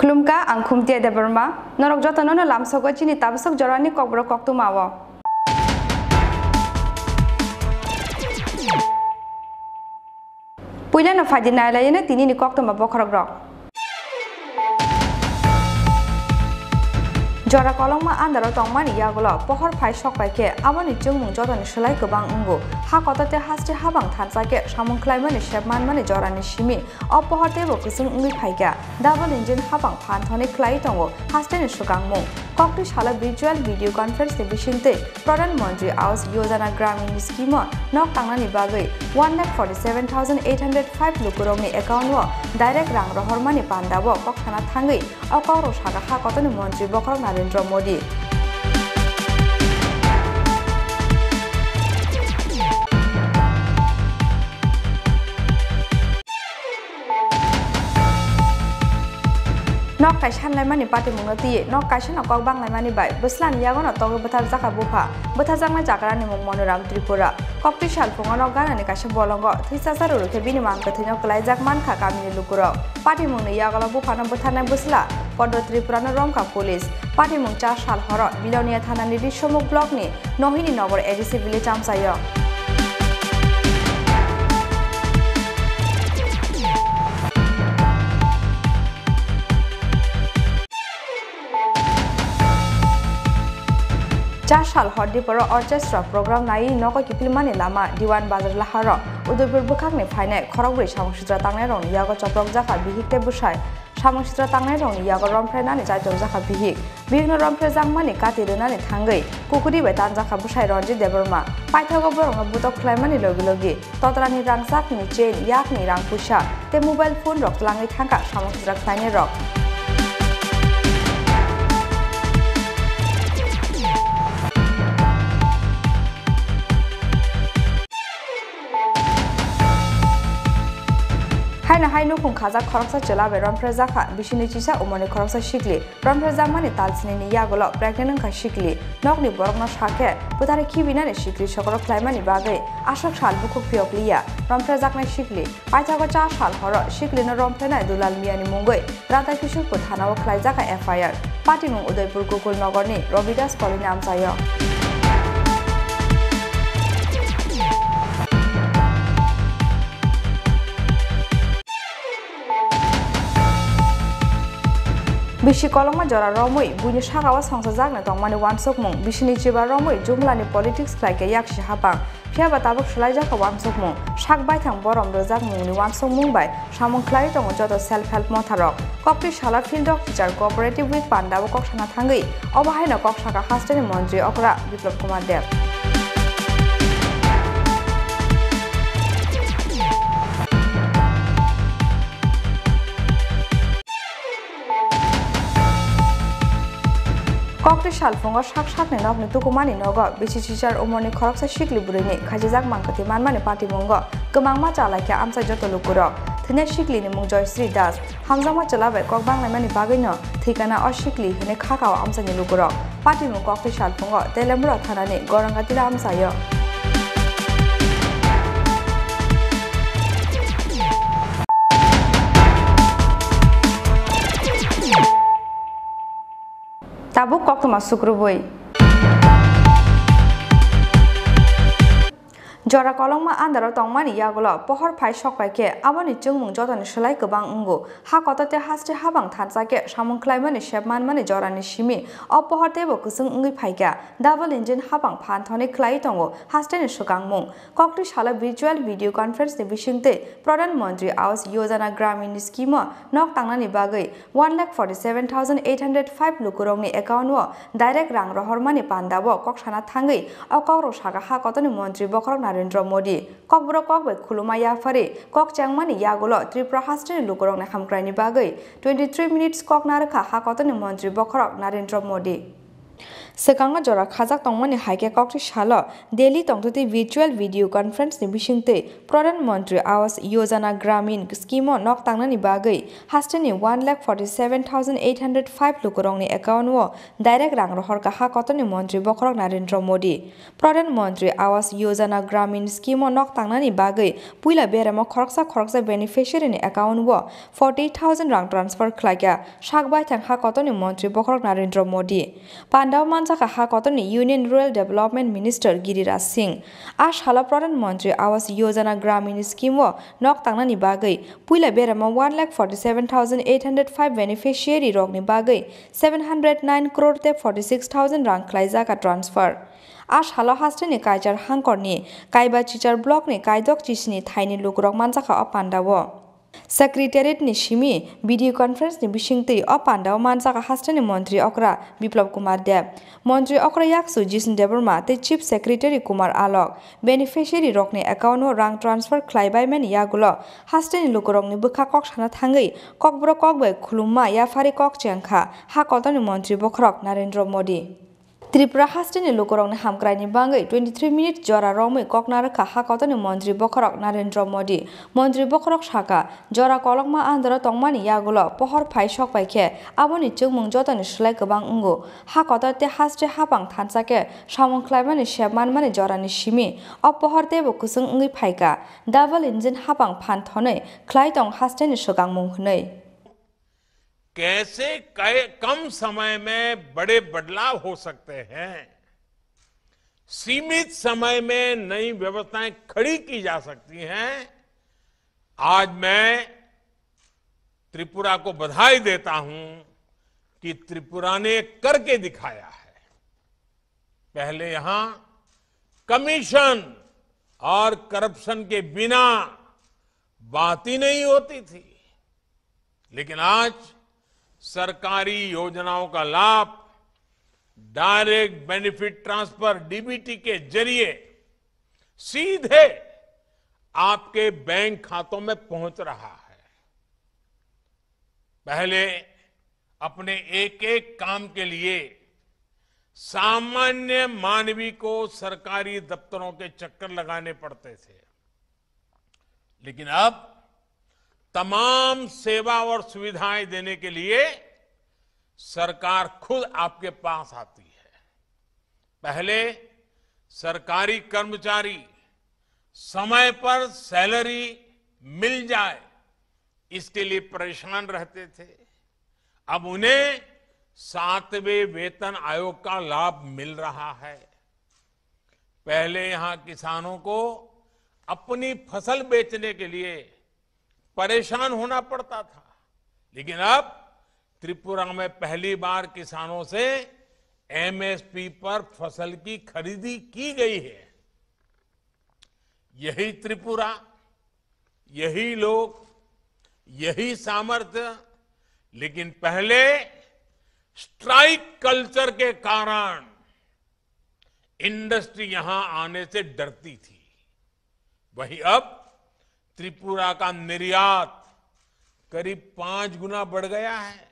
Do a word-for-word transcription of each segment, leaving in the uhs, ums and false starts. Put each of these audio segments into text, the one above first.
Khulumkha, ang Khumtia Debbarma. Norok jotono no lamsogo chini tabasok jorani kokborok koktwma o. Puilano phaidi nailaino tinini koktwma bokhorokrok. Jora kolokma andaro tongmani yagulo pohor phai sokpai khe aboni chwngmung jotoni slai kwbang wngo. Ha kotor tei haste habang thansa khe samung khlaimani sep manmani jorani simi o pohor teibo kwchwng wngwi phaikha. Double engine habang phan thoni khlai tongo hasteni swkangmung. Kokti salo virtual video conference ni bisingtwi Pradhan Mantri Awas Yojana Gramin ni scheme o nok tangnani bagwi one lakh forty seven thousand eight hundred five lukurokni account o direct rang rohormani pandao kok sana thangwi o kokrok sakha ha kotorni montri bokhorok Narendra Modi. Nok kaisa hanlaimani patimungno twiwi nok kaisano kok banglaimani bai bwslani yagono togwi bwtharjakha bupha. Bwtharjaknai chakrani mung Monoram Tripura. Kokti salphungo nok ganani kaisa bolongo thwi chachar rwrwi khe bini mang kwthwino kwlaijak mankha kamini lukurok. Patimungni yagulo buphano bwtharnai bwsla Poddo Tripurano romkha police. Patimung cha sal horo Bilonia thanani Risomukh blockni Nohini Nogor A D C village amchaio. Cha sal hor Diporo orchestra program naiwi nogo kiphilmani lama Diwan Bazar laharo Udaipur bwkhakni phainai khorokbrwi samung sitra tangnairokni yago choprokjakha bihik tei bwsai. Samung sitra tangnairokni yago romphrenani chaitorjakha bihik. Bihikno romphrejakmani kati rwnani thangwi kukuri bai tanjakha bwsai Ranjit Debbarma. Paithago borokno butok khlaimani logi logi totrani rangchakni chain, yakni rang puisa tei mobile phone rok twlangwi thangkha samung sitra khlainairok. Haino hai nukhung khajak khoroksa chwla bai romphrejakha bisingni chisa umorni khoroksa sikli. Romphrejakmani tal sinini yagulo pregnant wngkha sikli. Nokni borokno sakhe bwtharwi khibinani sikli sokorok khlaimani bagwi aswk sal bukhuk phiyok liya romphrejaknai sikli. Paithago cha sal horo siklino romphrenai Dulal Miyani mungwi Radha Kishorpur thanao khlaijakha F I R. Patimung Udaipur Gokul Nogorni Ravidas Colony amchaio. Bisi kolokma jora romwi buini sakao songchajakno tongmani uansukmung, bisini chiba romwi jumlani politics khlaikhe yaksi hapang. Phiyaba tabuk swlaijakha uansukmung, sak baithang borom rwjakmungni uansukmung bai samung khlaiwi tongo joto self help motharok. Kokti salo Field Doctor Cooperative Week pandao kok sana thangwi obo haino kok sakha hasteni montri okra Biplab Kumar Deb. Kokti salphungo sak sakni nokni tukumani nogo bisi chichar umorni khoroksa sikli bwrwini khaijijak mangkwthwi manmani patimungo kwbangma chalaikha amchai joto lukurok. Thwinai siklini mung Joysri Das. Hamjakma chwla bai kok banglaimani bagwino thwikana o sikli hwnwi khakao amchaini lukurok. Patimung kokti salphungo Telembura thanani Gorangatila amchaio. Tabuk koktwma sukrubui. Jora kolokma andaro tongmani yagulo pohor phai sokpai khe aboni chwngmung jotoni slai kwbang wngo. Ha kotor tei haste habang thansa khe samung khlaimani sep manmani jorani simi o pohor teibo kwchwng wngwi phaikha. Double engine habang phan thoni khlaiwi tongo hasteni swkangmung. Kokti salo virtual video conference ni bisingtwi Pradhan Mantri Awas Yojana Gramin ni scheme o nok tangnani bagwi one lakh forty seven thousand eight hundred five lukurokni account o direct rang rohormani pandao kok sana thangwi o kokrok sakha ha kotorni montri bokhorok Narendra Modi. Kokborok kok bai khuluma yaphari kok chengmani yagulo Tripura hasteni lukurokni hamkraini bagwi twenty three minutes kok narwkha ha kotorni montri bokhorok Narendra Modi. Swkango jora khajak tongmani hai khe kokthwi salo Delhi tongtwtwi virtual video conference ni bisingtwi Pradhan Mantri Awas Yojana Gramin scheme o nok tangnani bagwi hasteni one lakh forty seven thousand eight hundred five lukurokni account o direct rang rohorkha ha kotorni montri bokhorok Narendra Modi. Pradhan Mantri Awas Yojana Gramin scheme o nok tangnani bagwi puila beremo khoroksa khoroksa beneficiary ni account o forty thousand rang transfer khlaikha sak baithang ha kotorni montri bokhorok Narendra Modi. Pandao manjakha ha kotorni Union Rural Development Minister Giriraj Singh. A salo Pradhan Mantri Awas Yojana Gramin scheme o nok tangnani bagwi puila beremo one lakh forty seven thousand eight hundred five beneficiary rokni bagwi seven hundred nine crore te forty six thousand rang khlaijak a transfer. A salo hasteni Kaichar hangkorni Kaiba Chichar block ni Kaidok Chisini thaini lukurok manjakha o pandao. Secretariat ni simi video conference ni bisingtwi o pandao manjakha hasteni montri okra Biplab Kumar Deb. Montri okra yaksu Jisnu Debbarma tei Chief Secretary Kumar Alok. Beneficiary rokni account o rang transfer khlai baimani yagulo hasteni lukurokni bwkha kok sana thangwi kokborok kok bai khulumma yaphari kok chengkha ha kotorni montri bokhorok Narendra Modi. Tripura hasteni lukurokni hamkraini bagwi twenty three minute jora romwi kok narwkha ha kotorni montri bokhorok Narendra Modi. Montri bokhorok saka, jora kolokma andoro tongmani yagulo pohor phai sok pai khe aboni chwngmung jotoni slai kwbang wngo. Ha kotor tei haste hapang thansa khe samung khlaimani sep manmani jorani simi o pohor teibo kwchwng wngwi phaikha. Double engine hapang phan thonwi khlai tong hasteni swkangmung hwnwi. कैसे कै-, कम समय में बड़े बदलाव हो सकते हैं, सीमित समय में नई व्यवस्थाएं खड़ी की जा सकती हैं। आज मैं त्रिपुरा को बधाई देता हूं कि त्रिपुरा ने करके दिखाया है। पहले यहां कमीशन और करप्शन के बिना बात ही नहीं होती थी, लेकिन आज सरकारी योजनाओं का लाभ डायरेक्ट बेनिफिट ट्रांसफर, डीबीटी के जरिए सीधे आपके बैंक खातों में पहुंच रहा है। पहले अपने एक एक काम के लिए सामान्य मानवी को सरकारी दफ्तरों के चक्कर लगाने पड़ते थे, लेकिन अब तमाम सेवा और सुविधाएं देने के लिए सरकार खुद आपके पास आती है। पहले सरकारी कर्मचारी समय पर सैलरी मिल जाए, इसके लिए परेशान रहते थे। अब उन्हें सातवें वेतन आयोग का लाभ मिल रहा है। पहले यहां किसानों को अपनी फसल बेचने के लिए परेशान होना पड़ता था, लेकिन अब त्रिपुरा में पहली बार किसानों से एमएसपी पर फसल की खरीदी की गई है। यही त्रिपुरा, यही लोग, यही सामर्थ्य। लेकिन पहले स्ट्राइक कल्चर के कारण इंडस्ट्री यहां आने से डरती थी। वहीं अब त्रिपुरा का निर्यात करीब पांच गुना बढ़ गया है।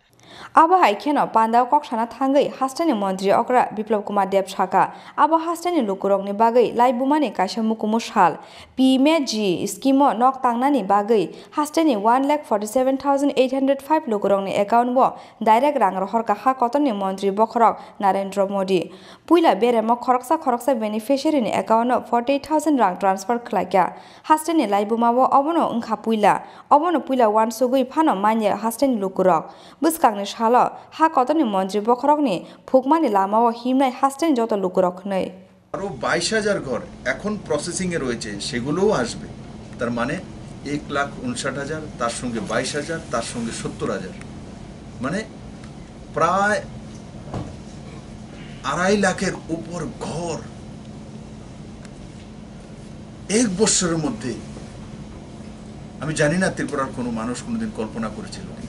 Abo hai kheno pandao kok sana thangwi hasteni montri okra Biplab Kumar Deb saka, abo hasteni lukurokni bagwi laibumani kaisa mukumu sal. P M A G scheme o nok tangnani bagwi hasteni one lakh forty seven thousand eight hundred five lukurokni account o direct rang rohorkha ha kotorni montri bokhorok Narendra Modi. Puila beremo khoroksa khoroksa beneficiary ni account o forty eight thousand rang transfer khlaikha. Hasteni laibuma o obono wngkha puila. Obono puila uansugwi phano manya hasteni lukurok. Bwskangni salo ha kotorni montri bokhorokni phukmani lamao himnai hasteni joto lukurok hwnwi. আরও বাইশ হাজার ঘর এখন প্রসেসিংয়ে রয়েছে, সেগুলোও আসবে। তার মানে এক লাখ উনষাট হাজার, তার সঙ্গে বাইশ হাজার, তার সঙ্গে সত্তর হাজার, মানে প্রায় আড়াই লাখের উপর ঘর এক বছরের মধ্যে। আমি জানি না ত্রিপুরার কোনো মানুষ কোনোদিন কল্পনা করেছিল কি।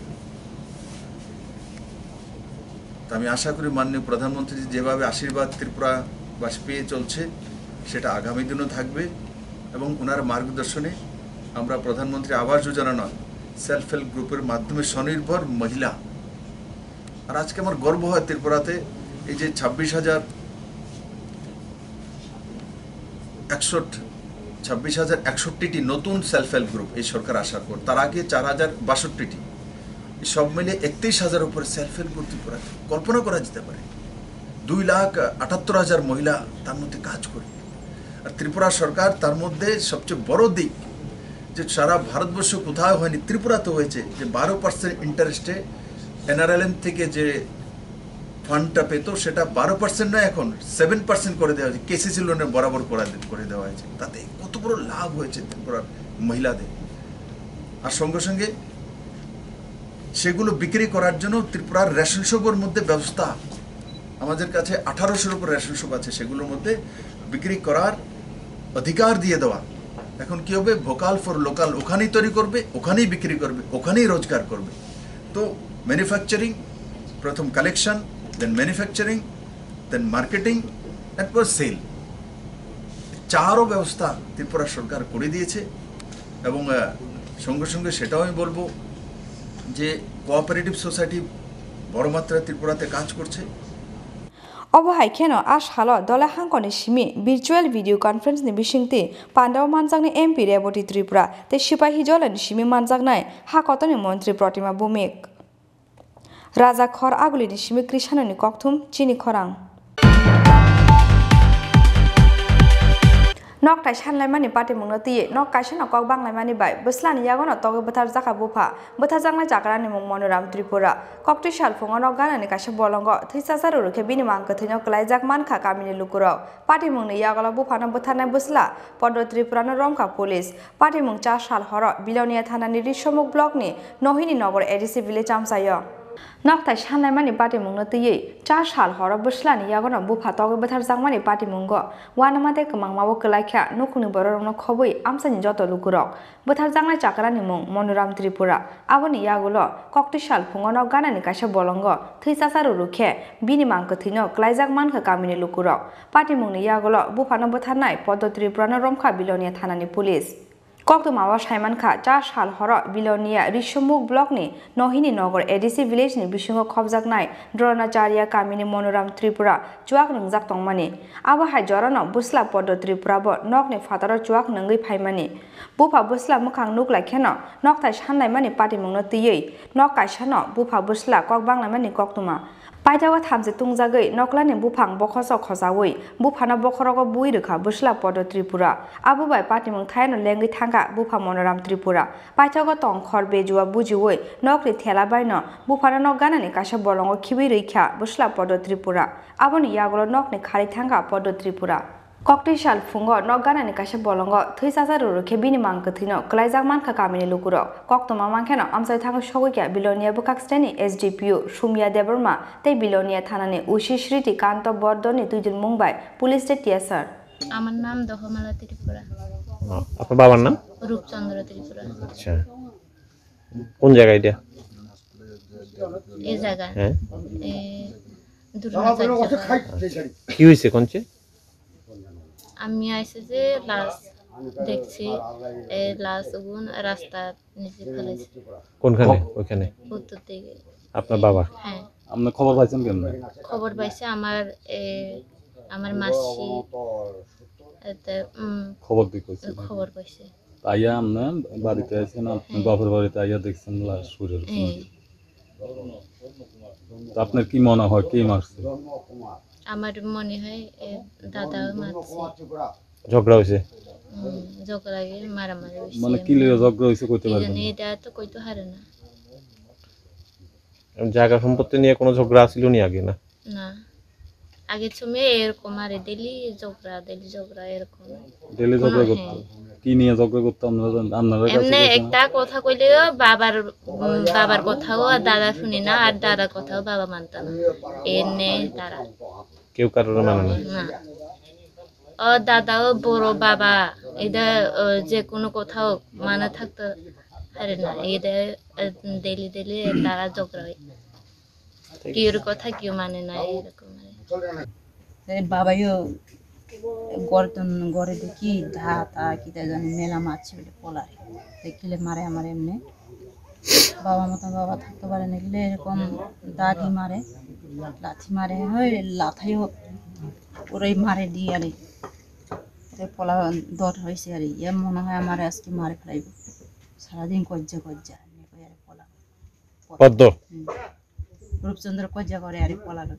তো আমি আশা করি মাননীয় প্রধানমন্ত্রী যেভাবে আশীর্বাদ ত্রিপুরাবাসী পেয়ে চলছে, সেটা আগামী দিনও থাকবে এবং ওনার মার্গদর্শনে আমরা প্রধানমন্ত্রী আবাস যোজনা নয়, সেলফ হেল্প গ্রুপের মাধ্যমে স্বনির্ভর মহিলা। আর আজকে আমার গর্ব হয় ত্রিপুরাতে এই যে ছাব্বিশ হাজার একশো ছাব্বিশ হাজার একষট্টিটি নতুন সেলফ হেল্প গ্রুপ এই সরকার আসার পর, তার আগে চার হাজার বাষট্টিটি, এই সব মিলে একত্রিশ হাজার উপরে সেলফ হেল্প গ্রুপ ত্রিপুরা। কল্পনা করা যেতে পারে, দুই লাখ আটাত্তর হাজার মহিলা তার মধ্যে কাজ করে। আর ত্রিপুরা সরকার তার মধ্যে সবচেয়ে বড় দিক যে সারা ভারতবর্ষ কোথাও হয়নি, ত্রিপুরাতে হয়েছে, যে বারো পার্সেন্ট ইন্টারেস্টে এনআরএলএম থেকে যে ফান্ডটা পেত, সেটা বারো পার্সেন্ট নয়, এখন সেভেন পার্সেন্ট করে দেওয়া হয়েছে, কেসিসি লোনের বরাবর করা দে-, করে দেওয়া হয়েছে। তাতে কত বড় লাভ হয়েছে ত্রিপুরার মহিলাদের। আর সঙ্গে সঙ্গে সেগুলো বিক্রি করার জন্য ত্রিপুরার রেশন শপের মধ্যে ব্যবস্থা, আমাদের কাছে আঠারোশোর উপর রেশন শপ আছে, সেগুলোর মধ্যে বিক্রি করার অধিকার দিয়ে দেওয়া। এখন কি হবে? ভোকাল ফর লোকাল, ওখানেই তৈরি করবে, ওখানেই বিক্রি করবে, ওখানেই রোজগার করবে। তো ম্যানুফ্যাকচারিং, প্রথম কালেকশন, দেন ম্যানুফ্যাকচারিং, দেন মার্কেটিং, এরপর সেল। চারও ব্যবস্থা ত্রিপুরা সরকার করে দিয়েছে। এবং আহ, সঙ্গে সঙ্গে সেটাও আমি বলবো যে কোঅপারেটিভ সোসাইটি বড় মাত্রায় ত্রিপুরাতে কাজ করছে। Obo hai kheno a salo Dole Hangkoni simi virtual video conference ni bisingtwi pandao manjaknai M P Reboti Tripura tei Sipahi Jolani simi manjaknai ha kotorni montri Protima Bhumik. Raja Khor Agulini simi Krishanoni kokthum chini khorang. Nokthai sanlaimani patimungno twiwi nok kaisano kok banglaimani bai bwslani yagono togwi bwtharjakha bupha. Bwtharjaknai chakrani mung Monoram Tripura. Koktwi salphungo nok ganani kaisa bolongo thwi chacharo rwkhe bini mang kwthwino kwlaijak mankha kamini lukurok. Patimungni yagulo buphano bwtharnai bwsla Poddo Tripurano romkha police. Patimung cha sal horo Bilonia thanani Risomuk blockni Nohini Nogor A D C village amchaio. Nokthai sanlaimani patimungno twiwi cha sal horo bwslani yagono bupha togwi bwtharjakmani patimungo uanama tei kwmangmabo kwlaikha nukhungni bororokno khobwi amchaini joto lukurok. Bwtharjaknai chakrani mung Monoram Tripura. Aboni yagulo koktwi salphungo nok ganani kaisa bolongo thwi chacharo rwkhe bini mang kwthwino kwlaijak mankha kamini lukurok. Patimungni yagulo buphano bwtharnai Poddo Tripurano romkha Bilonia thanani police. Koktwmao saimankha, cha sal horo Bilonia Risomuk blockni Nohini Nogor A D C village ni bisingo khobjaknai Dronacharya kamini Monoram Tripura chuak rwngjak tongmani. Abo hai jorano bwsla Poddo Tripura bo nokni phataro chuak nwngwi phaimani. Bupha bwsla mwkhang nuklai kheno nokthai sanlaimani patimungno twiwi nok kaisano bupha bwsla kok banglaimani koktwma. Paithago thamchi tungjagwi noklani buphang bokhoso khochaui buphano bokhorogo bui rwkha bwsla Poddo Tripura. Abo bai patimung thaiano lengwi thangkha bupha Monoram Tripura. Paithago tong khor bejua bujiui nokni thela baino buphano nok ganani kaisa bolongo khibi rwikha bwsla Poddo Tripura. Aboni yagulo nokni khari thangkha Poddo Tripura. Koktwi sal phungo nok ganani kaisa bolongo thwi chacharo rwkhe bini mang kwthwino kwlaijak mankha kamini lukurok. Koktwma mankheno amchai thangwi sogwikha Bilonia bwkhak steni S D P O Sumya Debbarma tei Bilonia thanani O C Sriti Kanto Bordoni twidulmung bai police tei T S R. আমার নাম দহমালা ত্রিপুরা। ও, আপনার বাবার নাম? রূপচন্দ্র ত্রিপুরা। আচ্ছা। কোন জায়গা এটা? এই জায়গা। হ্যাঁ। এই দুর্গাচক জায়গা। কি হয়েছে কোনচে? আমি আইসি যে লাশ দেখছি, এই লাশ ওগুন রাস্তার নিচে ফেলেছে। কোনখানে? ওইখানে? উত্তর দিকে। আপনার বাবা? হ্যাঁ। আপনি খবর পাইছেন কেমনে? খবর পাইছে আমার, এ, আমার মাসি, এতে, উম, খবর দিয়ে কইছে? খবর পাইছে। আইয়া আপনি বাড়িতে আছেন, আপনি হ্যাঁ। বাপের বাড়িতে আইয়া দেখছেন লাশ পড়ে রয়েছে হ্যাঁ। নাকি? তো আপনার কি মনে হয়, কে মারছে? আমার মনে হয়, এ, দাদা মারছে। ঝগড়া হয়েছে? হুম, ঝগড়া হয়ে মারামারি হয়েছে। মানে কি লিয়ে ঝগড়া হয়েছে কইতে কি পারবেন জানি, না? এটা তো কইতে পারে না। জায়গা সম্পত্তি নিয়ে কোনো ঝগড়া আছিল নি আগে না? না। আগের সময় এরকম আরে ডেইলি ঝগড়া, ডেইলি ঝগড়া এরকম। ডেইলি কোনো, ঝগড়া করতো? হ্যাঁ। কি নিয়ে ঝগড়া করতো আপনারা জান-, আপনারা কাছে এমনি বলছেন? একটা কথা কইলেও বাবার, উম, বাবার কথাও আর দাদা শুনে না, আর দাদার কথাও বাবা মানতো না। এমনি তারা। কেউ কারোর মানে না? না। ও দাদাও বড় বাবা, এটা, ও, যে কোনো কথাও মানে থাকতো পারে না। এটা, এ, ডেইলি ডেইলি তারা ঝগড়া হয়। কেউর কথা কেউ মানে না, এরকম আর কি। এই বাবাইও গর্দন গড়ে দেখি ধা তা কিতা জানি মেলা মারছে বলে পলারে। দেখলে মারে আমার এমনি। বাবা মতন বাবা থাকতে পারে না, গেলে এরকম দাদি মারে, লাথি মারে, ওই লাথাইও ওরাই মারে দিয়ে আর Pola dot hoise ari, ya mona hoy amare aske mari felaibw. Sara din kojja kojja, ne koi ari pola. পদ্ম। হুম। রূপচন্দ্র কজা করে আরে পলালো।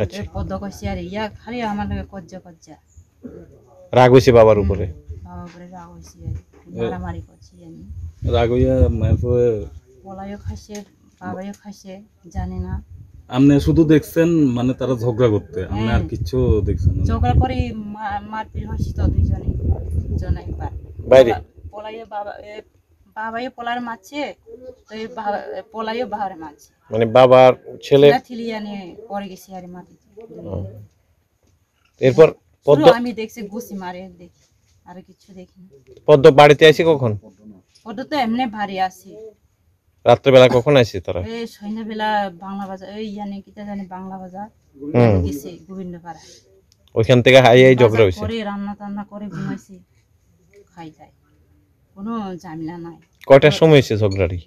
আচ্ছা। এ পদ্ম কইছে আরে ইয়া খালি আমার লগে কজা কজা। রাগ হইছে বাবার হুম। উপরে। বাবার উপরে রাগ হইছে আরে। এ মারামারি করছি আমি। রাগ হইয়া মায়ের পরে পলাইও খাইছে, বাবাইও খাইছে, জানি না। আপনি শুধু দেখছেন মানে তারা ঝগড়া করতে, আপনি আর হ্যাঁ। কিচ্ছু দেখছেন না? ঝগড়া করে মা-, মারপিট হয়েছে তো দুইজনে, দুইজনে একবার। বাইরে? পলা-, পলাইও বাবা, এ, বাবাইও পোলার মারছে, তো এই বা-, পোলাইও বাহারে মারছে। মানে বাবার ছেলে? ছেলে ঠিলিয়ানে পড়ে গেছে আরে মাটিতে। হুম। এরপর শুধু পদ্ম আমি দেখছি ঘুষি মারে দেখি, আর কিছু দেখি না। পদ্ম বাড়িতে আইছে কখন? পদ্ম তো এমনি বাড়ি আছে। রাত্রেবেলা কখন আইছে তারা? এই সন্ধ্যাবেলা বাংলা বাজার, এই ইয়ানে কিতা জানি বাংলা বাজার হুম। গেছে গোবিন্দপাড়া। ওইখান থেকে হাই হাই ঝগড়া বাজার হইছে। করে রান্না টান্না করে ঘুমাইছে, খাই যায়। কোনো ঝামেলা নাই। কয়টার সময় হয়েছে ঝগড়াটি?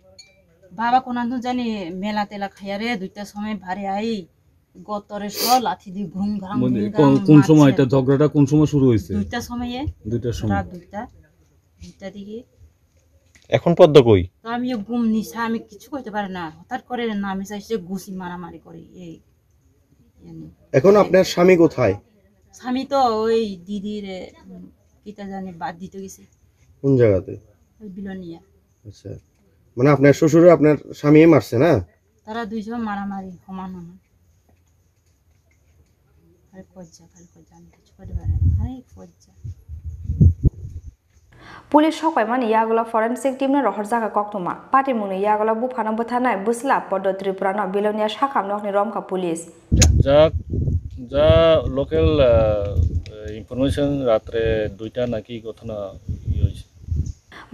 বাবা কোনান তো জানি মেলা তেলা খাইয়া রে, দুইটার সময় বাড়ি আই, গতরে সব লাঠি দিয়ে ঘুম ঘাম, মানে, ঘুম ঘাম কোন, কোন সময় মারছে। এটা ঝগড়াটা কোন সময় শুরু হয়েছে? দুইটার সময়ে। দুইটার সময়। রাত দুইটা, দুইটা দিকে। এখন পদ্ম কই? তো আমিও ঘুম নিশা, আমি কিছু করতে পারি না। হঠাৎ করে নামে চাইছে ঘুষি মারামারি করে, এই, এই নিয়ে। এখন আপনার স্বামী কোথায়? স্বামী তো ওই দিদির, উম, কিতা জানি বাদ দিতে গেছে। কোন জায়গাতে? ওই বিলোনিয়া। আচ্ছা, মানে আপনার শ্বশুরে আপনার স্বামী মারছে না? তারা দুইজন মারামারি সমান সমান। খালি কজ্জা, খালি কজ্জা, আমি কিছু করতে পারি না। খালি কজ্জা। Police sokpaimani yagulo forensic team no rohorjak koktwma. Patimungni yagulo buphano bwtharnai bwsla Poddo Tripura no Bilonia sakham nokni romkha police. যা, যা লোকাল, আহ, ইনফরমেশন, রাত্রে দুইটা নাকি ঘটনা ইয়ে হয়েছে।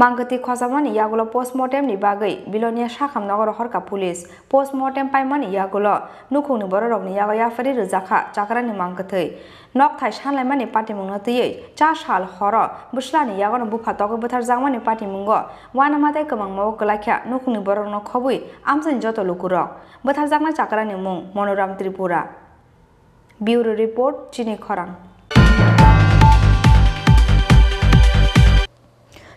Mangkwtwi khojakmani yagulo postmortem ni bagwi Bilonia sakham nogo rohorkha police. Postmortem paimani yagulo nukhungni bororokni yago yapharwi rwjakha chakrani mangkwtwi. Nokthai sanlaimani patimungno twiwi cha sal horo bwslani yagono bupha togwi bwtharjakmani patimungo uanama tei kwmangmao kwlaikha nukhungni bororokno khobwi amchaini joto lukurok. Bwtharjaknai chakrani mung Monoram Tripura. Bureau Report, Chini Khorang.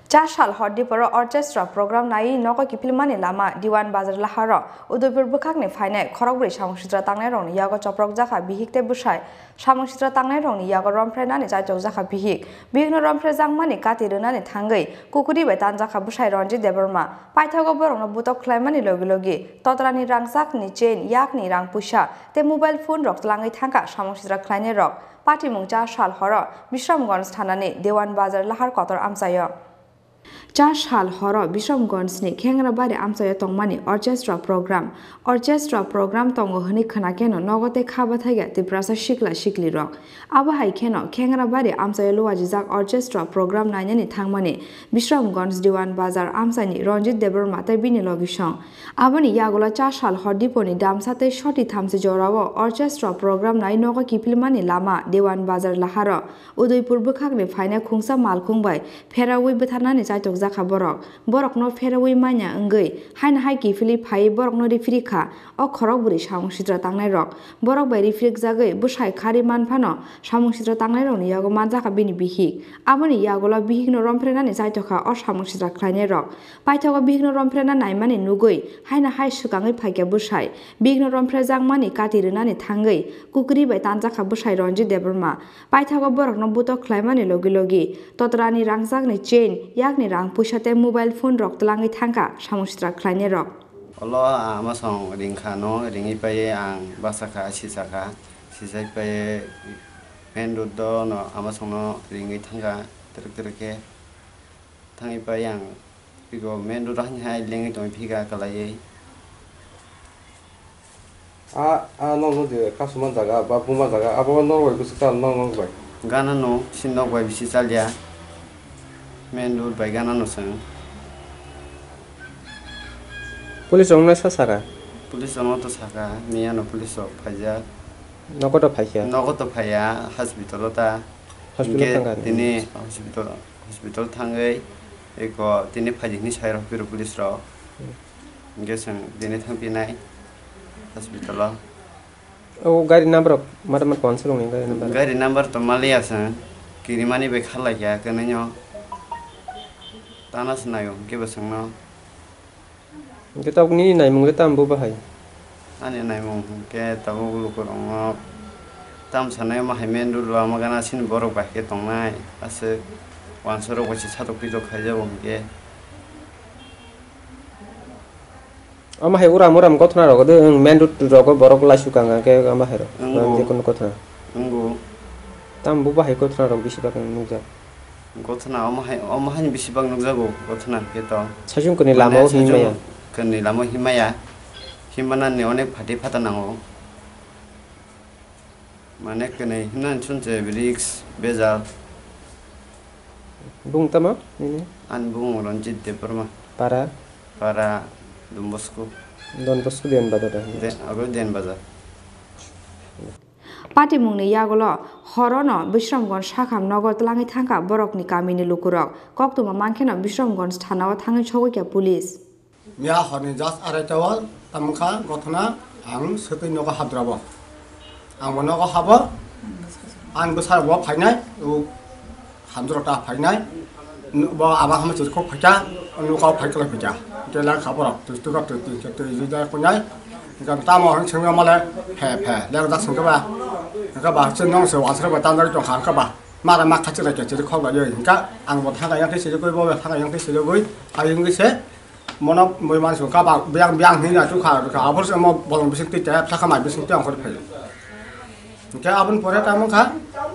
Cha sal hor diporo orchestra program naiwi nogo kiphilmani lama Diwan Bazar laharo Udaipur bwkhakni phainai khorokbrwi samung sitra tangnairokni yago choprokjakha bihik tei bwsai. Samung sitra tangnairokni yago romphrenani chaitokjakha bihik. Bihikno romphrejakmani kati rwnani thangwi kukuri bai tanjakha bwsai Ranjit Debbarma. Paithago borokno butok khlaimani logi logi totrani rangchakni chain, yakni rang puisa tei mobile phone rok twlangwi thangkha samung sitra khlainairok. Patimung cha sal horo Bishramganj thanani Dewan Bazar lahar kotor amchaio. Cha sal horo Bishramganjni Khengrabari amchaio tongmani orchestra program. Orchestra program tongo hwnwi khwna kheno nogo tei kha bathaiya Tiprasa sikla siklirok. Abo hai kheno Khengrabari amchaio luajijak orchestra program nainani thangmani Bishramganj Diwan Bazar amchaini Ranjit Debbarma tei bini logisong. Aboni yagulo cha sal hor diponi damsa tei soti thamchi jorao orchestra program nai nogo kiphilmani lama Dewan Bazar laharo Udaipur bwkhakni phainai khungsa malkhung bai pheraui bwtharnani chaitokjakha borok. Borokno pheraui manya wngwi haino hai kiphilwi phaiwi borokno riphirikha o khorokbrwi samung sitra tangnairok. Borok bai riphirikjagwi bwsai kharwi manphano samung sitra tangnairokni yago manjakha bini bihik. Aboni yagulo bihikno romphrenani chaitokha o samung sitra khlainairok. Paithago bihikno romphrenna naimani nugwi haino hai swkangwi phaikha bwsai. Bihikno romphrejakmani kati rwnani thangwi kukri bai tanjakha bwsai Ranjit Debbarma. Paithago borokno butok khlaimani logi logi totrani rangchakni chain, yakni rang puisa tei mobile phone rok twlangwi thangkha samung sitra khlainairok. Olo ama song ringkha no, ringwi paiwi ang bachakha, sichakha, sichai paiwi main road o no ama songno ringwi thangkha twrwk twrwk khe. Thangwi pai ang ego main road o hai hai lengwi tongwi phika kwlaiwi. A, a, nok no je customer jaga ba buma jaga, abo nok bai bwswk tal nok, nok bai? Gana no, si nok bai bisi chalya. Main road bai gana no chwng. Police rok no sa saka? Police rok no to saka, miya no police rok phaijak. Nogo to phaikha? Nogo to phaiya, hospital o ta. Hospital Hingke thangkha? Tini hospital, hospital thangwi eko tini phaidi hinwi sai rok phiro police rok. Hmm. Hingke chwng tini thangpinai hospital o. O gari number rok mata mata konse rokni gari number? Gari number to maliya chwng. Kirimani bai kharlaikha kwnwi no. Tana se naio hwnkhe bwswkno. Hwnkhe tabuk nini naimung le tamo bo bahai? Ani naimung hwnkhe tabuk lukurokno tam sanai omo hai main road o ama gana sini borok bai khe tongnai aswk uansukmung bai se satok pitok khaijago hwnkhe. Omo hai uram uram gothona rok de, wng main road rogo borok laisuk ang khe omo hai rok. Wng o. Jekono gothona. Wng o. Tamo bo bahai gothona rok bisi bagwi nukjak. Gothona omo hai, omo haini bisi bag nukjago gothona hwnkhe to. Saichung kwnwi lama o himya. Mane saichung kwnwi lama o himya. Himya nani onek phatwi phata nango. Mane kwnwi himnani chwng se risk bejal. Bung tamo nini? Ani bung Ranjit Debbarma. Para? Para Don Bosco. Don Bosco Diyan Bazar da? De, abo Diyan Bazar. Patimungni yagulo horono Bisramganj sakham nogo twlangwi thangkha borokni kamini lukurok. Koktwma mankheno Bisramganj thanao thangwi sogwikha police. Miya horni just araita o tamo kha gothona ang swtwi nogo habdrabo. Ang bo nogo habo, ang bwsarok bo phainai, o hamjwk ta phainai, bo ama hamjwk kok phaikha, nokao phaikha phaikha. Hwnkhe lang kha borok, twi twi twi twi twi twi da kunai. Hwnkhe tamo hwn swngma male phe phe, leng dak swngkhe ba, hwnkhe ba chwng nong se wansrok bai tanjak tongkha hwnkhe ba, mara ma khachi lai khe chiri khok lai hwnkhe ang bo thang yang khe chiri koi bo thang yang khe chiri koi, ayung khe se. Mono moi mansi kaba biang biang hini na tukha tukha abor se mo bolong bising twi tep saka mai bising twi ongkhor phaio. Hwnkhe aboni pore tamo kha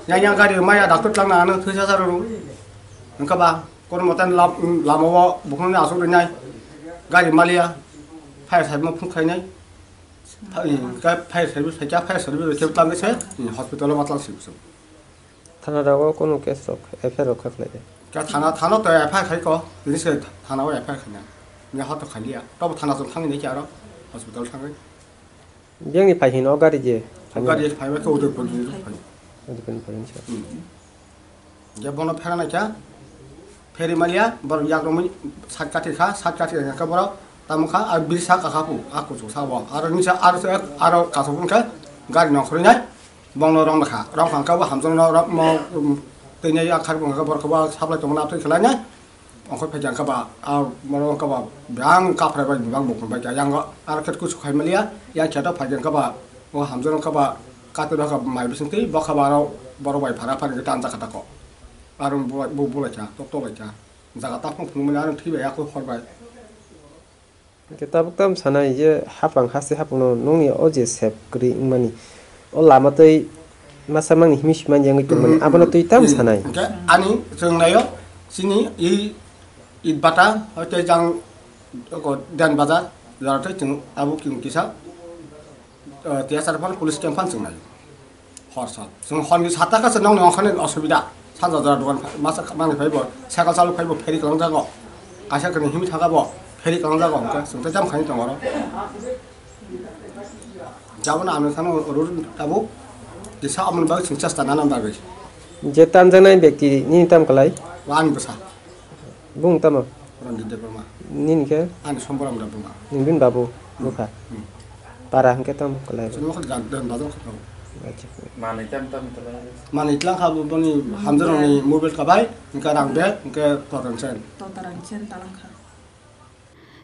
yang yang gari maya doctor tlangna ano thwisa saro. Hwnkhe ba kono moten lam-, lama o bukhungni asuk rinai gari maliya fire service mo phung khainai. Hwnkhe fire service phaikha, fire service khe tlang se hospital o ma tlang si bising. Thana rogo kunu case rok, F I R rok kha khlai de. Khe thana, thana to F I R khai ko, tini se thana o F I R khaina. Ni hoto khaliya. Tobo thana chwng thangwi nai khe aro hospital thangwi. Biyangni phai hino gari je. Gari phai ba khe Udaipur ni phai. Udaipur ni phai hino. Hmm. Je bono phera nai kha. Pheri maliya, bor yak romwi sat kathi kha, sat kathi kha boro. Tamo kha, a birsa kakha pu, a kuchuk sa bo. Aro nisa, aro se, aro kaso phun khe gari nongkhorwi nai. Bongno rong kha, rong kha khe bo hamjakno rok mo, um, twi nai yakhar bo khe borok bo supply tongmani atwi khlai nai. Ongkhor phai khe ba, a, borok khe ba, bang kaphrai bai bang bo bai khe yang aro khet kusu khai maliya, yang kheto phai khe ba, o hamjakno khe ba, kato khe mai bising twi bo khe ba aro borok bai phara phani khe tanjak kha tako. Aro bo, bo, bo lai kha, tok tok lai kha. Jaga ta phung phung mani aro thwi bai yakho hor bai. Hwnkhe tabuk tam sanai je hapang haste hapangno nokni o je sep kwrwi wngmani, o lama twi masa mangni himwi swi man yangwi tongmani, abono twi tam sanai. Hwnkhe ani chwng naio chini i Itbata hoite jang oko Den Bazar jora twi chwng abo kisa, eh, T S R phano police camp phano chwng naio. Hor sal. Chwng horni sat ta khe nokni ongkhorni osubida. Sanja jora dogan pha-, masa manwi phai bo, cycle chalok phai bo, ferry kwlwng jago. Kaisa kwrwng himwi thangkha bo, ferry kwlwng jago hwnkhe chwng tei jam khaini tongo oro. Jaboni ano thano rur tabuk kisa aboni bagwi chwng chesta nana bagwi. Je tanjaknai bekti nini tam kwlai? Bo ani bwsa. Bung tamo? Ranjit Debbarma. Nini khe? Ani Somboram Debbarma. Nini bini babu bukha? Hmm. Para hwnkhe tamo kwlai? Chwng khe jan-, jan bazar khe tamo. Acha. Manwi tam tam kwlai? Manwi tlang kha bo boni hamjwk rokni mobile kabai, hwnkhe rang bag, hwnkhe totaran chen. Totaran chen talang kha.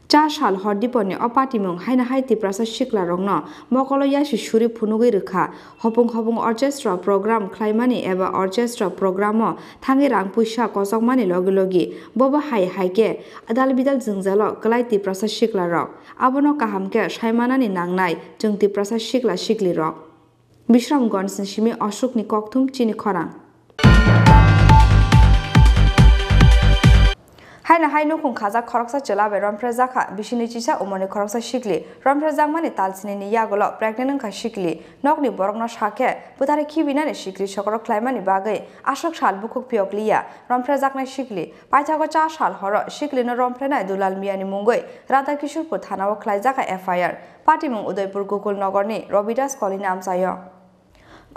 Cha sal hor diponi o patimung haino hai Tiprasa siklarokno mokolo yasi suri phunugwi rwkha. Hopung hopung orchestra program khlaimani eba orchestra programo thangwi rang puisa kochokmani logi logi bobo hai hai khe adal bidal jwngjalo kwlai Tiprasa siklarok. Abono kaham khe saimanani nangnai chwng Tiprasa sikla siklirok. Bisramganjni simi Ashokni kokthum chini khorang. Haino hai nukhung khajak khoroksa chwla bai romphrejakha, bisini chisa umorni khoroksa sikli. Romphrejakmani talsinini yagulo pregnant wngkha sikli. Nokni borokno sakhe bwthari khibinani sikli sokorok khlaimani bagwi aswk sal bukhuk phiyok liya romphrejaknai sikli. Paithago cha sal horo siklino romphrenai Dulal Miyani mungwi Radhakishorpur thanao khlaijakha F I R. Patimung Udaipur Gokul Nogorni Robidas Colony amchaio.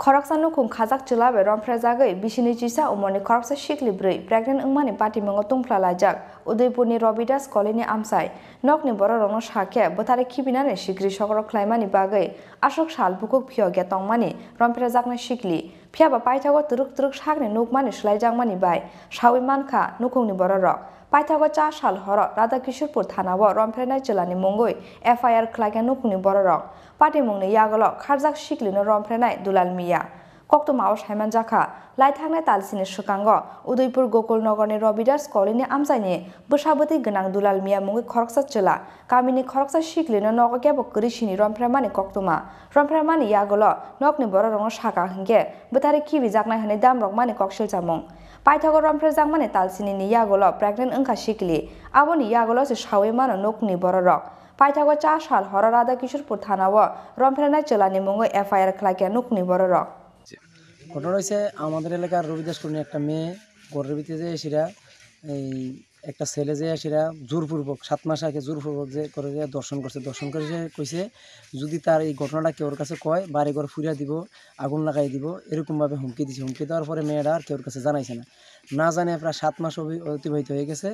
Khoroksa nukhung khajak chwla bai romphre jagwi bisini chisa umorni khoroksa sikli bwrwi pregnant wngmani patimungo tungphla laijak Udaipurni Robidas Colony amchai. Nokni bororokno sakhe bwthari khibinani sikri sokorok khlaimani bagwi aswk sal bukhuk phiyokya tongmani romphrejaknai sikli. Phiya ba paithago twrwk twrwk sakni nukmani swlaijakmani bai saui mankha nukhungni bororok. Paithago cha sal horo Radha Kishorpur thanao romphrennai chwlani mungwi F I R khlaikha nukhungni bororok. Patimungni yagulo kharjak siklino romphrennai Dulal Miya. Koktwmao saimanjakha, laithangnai talsini swkango Udaipur Gokul Nogorni Ravidas Colony amchaini bwsabwtwi gwnang Dulal Miya mungwi khoroksa chwla, kamini khoroksa siklino nogo kebo kwrwi sini romphremani koktwma. Romphremani yagulo nokni bororokno saka hinkhe bwthari khibijaknai hwnwi damrokmani koksil chamung. Paithago romphremjakmani talsinini yagulo pregnant wngkha sikli, aboni yagulo se saui mano nokni bororok. Paithago cha sal horo Radha Kishorpur thanao romphrennai chwlani mungwi F I R khlaikha nokni bororok. ঘটনা হয়েছে, আমাদের এলাকার রবিদাস কলোনি একটা মেয়ে ঘরের ভিতরে যে এসিরা এই একটা ছেলে যে এসিরা জোরপূর্বক, সাত মাস আগে জোরপূর্বক যে করে যে দর্শন করছে, দর্শন করে সে কইছে যদি তার এই ঘটনাটা কেউর কাছে কয় বাড়িঘর ফুরিয়ে দিব, আগুন লাগাই দিব, এরকমভাবে হুমকি দিছে। হুমকি দেওয়ার পরে মেয়েটা আর কেউর কাছে জানাইছে না। না জানিয়ে প্রায় সাত মাস অবি-, অতিবাহিত হয়ে গেছে।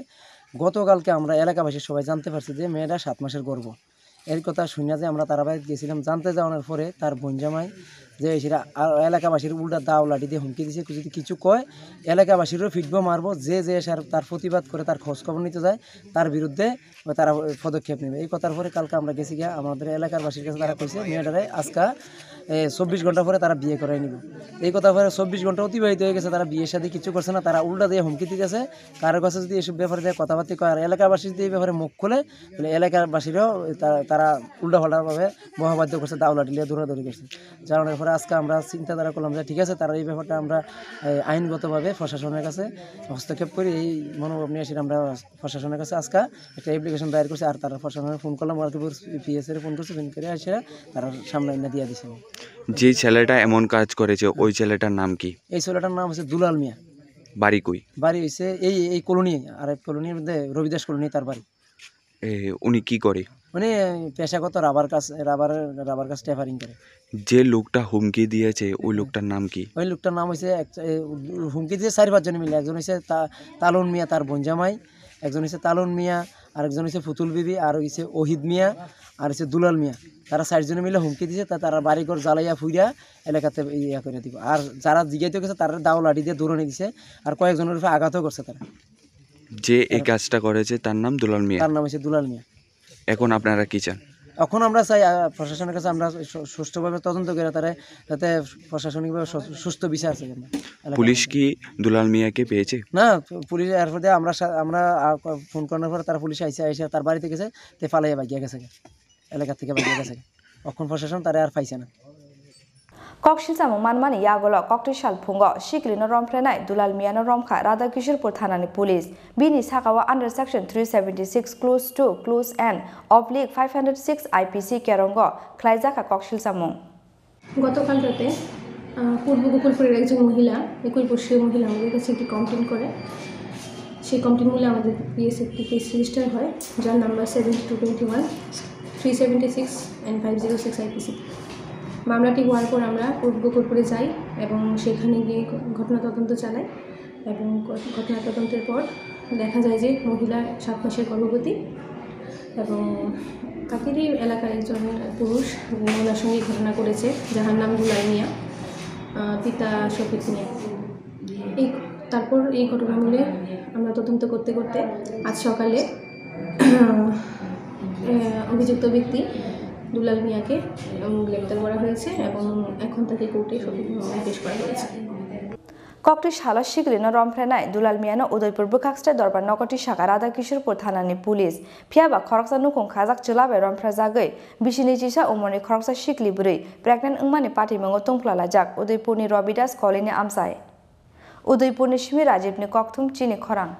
গতকালকে আমরা এলাকাবাসী সবাই জানতে পারছি যে মেয়েটা সাত মাসের গর্ভ। এর কথা শুনিয়া যে আমরা তারাবাড়িত গেছিলাম, জানতে যাওয়ানোর পরে তার বোন জামাই যে এসিরা আর এলাকাবাসীর উল্টা দাও লাঠি দিয়ে হুমকি দিছে, যদি কিছু কয় এলাকাবাসীরও ফিটবো মারবো, যে যে এসে আর তার প্রতিবাদ করে, তার খোঁজ খবর নিতে যায়, তার বিরুদ্ধে তারা পদক্ষেপ নেবে। এই কথার পরে কালকে আমরা গেছি গিয়া আমাদের এলাকার বাসীর কাছে, তারা কইছে মেয়েটারে আজকা, এ, চব্বিশ ঘন্টা পরে তারা বিয়ে করাই নিব। এই কথা পরে চব্বিশ ঘন্টা অতিবাহিত হয়ে গেছে, তারা বিয়ের সাথে কিছু করছে না, তারা উল্টা দিয়ে হুমকি দিতেছে। কারো কাছে যদি এসব ব্যাপারে যায় কথাবার্তা কয় আর এলাকাবাসী যদি এই ব্যাপারে মুখ খুলে, তাহলে এলাকাবাসীরাও তা-, তারা উল্টাপাল্টাভাবে বহাবাধ্য করছে, দাও লাঠি নিয়ে দৌড়াদৌড়ি করছে। যার পরে আজকে আমরা চিন্তাধারা করলাম যে ঠিক আছে, তারা এই ব্যাপারটা আমরা, এ, আইনগতভাবে প্রশাসনের কাছে হস্তক্ষেপ করি, এই মনোভাব নিয়ে এসে আমরা প্রশাসনের কাছে আজকে একটা অ্যাপ্লিকেশন দায়ের করছি। আর তারা প্রশাসনের ফোন করলাম, ওরা তো পিএস এর ফোন করছে, ফোন করে আসে তারা সামনে এনে দিয়ে দিছে। যে ছেলেটা এমন কাজ করেছে, ওই ছেলেটার নাম কি? এই ছেলেটার নাম হচ্ছে দুলাল মিয়া। বাড়ি কই? বাড়ি হইছে এই, এই কলোনি, আর এক কলোনির মধ্যে রবিদাস কলোনি তার বাড়ি। এ, উনি কি করে? উনি পেশাগত রাবার কাজ, রাবার, রাবার কাজ টেপারিং করে। যে লোকটা হুমকি দিয়েছে, ওই লোকটার নাম কি? ওই লোকটার নাম হইছে এক, এ, হুমকি দিয়ে চারি পাঁচজন মিলে। একজন হইছে তা-, তালুন মিয়া, তার বোন জামাই, একজন হইছে তালুন মিয়া, আরেকজন হইছে ফুতুল বিবি, আর হইছে ওহিদ মিয়া, আর হইছে দুলাল মিয়া। তারা চারজনে মিলে হুমকি দিছে, তা তারা বাড়িঘর জ্বালাইয়া ফুইরা এলাকাতে ইয়া করে দিব। আর যারা জিগাইতে গেছে, তারা দাও লাঠি দিয়ে দৌড়ানি দিছে, আর কয়েকজনের উপরে আঘাতও করছে তারা। যে এই কাজটা করেছে, তার নাম দুলাল মিয়া। তার নাম হচ্ছে দুলাল মিয়া। এখন আপনারা কি চান? এখন আমরা চাই, আহ, প্রশাসনের কাছে আমরা সু-, সুষ্ঠুভাবে তদন্ত করে তারা যাতে প্রশাসনিকভাবে সু-, সুস্থ বিচার চাই আমরা এলাকার পুলিশ মধ্যে। কি দুলাল মিয়াকে পেয়েছে? না, পুলিশ এর মধ্যে আমরা সা-, আমরা, আহ, ফোন করার পর তারা পুলিশ আইসে, আইসে তার বাড়িতে গেছে, তে ফালাইয়া বাগিয়া গেছে, এলাকা থেকে বাগিয়া গেছে। এখন প্রশাসন তারা আর পাইছে না। Koksilsamung manmani yagulo koktwi sal phungo siklino romphrennai Dulal Miyano romkha Radha Kishorpur thanani police. Bini sakao under section three seventy six clause two, clause N, oblique five hundred six I P C kerongo khlaijakha koksilsamung. গতকাল রাতে, আহ, পূর্ব গোকুলপুরের একজন মহিলা, একুশ বর্ষীয় মহিলা আমাদের কাছে একটি কমপ্লেন করে। সেই কমপ্লেন মূলে আমাদের পিএস একটি কেস রেজিস্টার হয়, যার number seven two twenty one, three seventy six and five zero six IPC. মামলাটি হওয়ার পর আমরা পূর্ব গোকুলপুরে যাই এবং সেখানে গিয়ে ঘ-, ঘটনা তদন্ত চালাই এবং ঘ-, ঘটনা তদন্তের পর দেখা যায় যে মহিলা সাত মাসের গর্ভবতী এবং তাদেরই এলাকার একজন পুরুষ ওনার সঙ্গে ঘটনা করেছে, যাহার নাম দুলাল মিয়া, আহ, পিতা শফিক মিয়া। এই, তারপর এই ঘটনা মূলে আমরা তদন্ত করতে করতে আজ সকালে, আহ, অভিযুক্ত ব্যক্তি দুলাল মিয়াকে, উম, গ্রেপ্তার করা হয়েছে এবং এখন তাকে কোর্টে সঠিক মামলায় পেশ করা হয়েছে। Koktwi salo siklino romphrennai Dulal Miyano Udaipur bwkhak state dorbar nogo tisakha Radha Kishorpur thanani police. Phiya ba khoroksa nukhung khajak chwla bai romphrejagwi bisini chisa umorni khoroksa sikli bwrwi pregnant wngmani patimungo tungphla laijak Udaipurni Ravi Das Colony amchai. Udaipurni simi Rajibni kokthum chini khorang.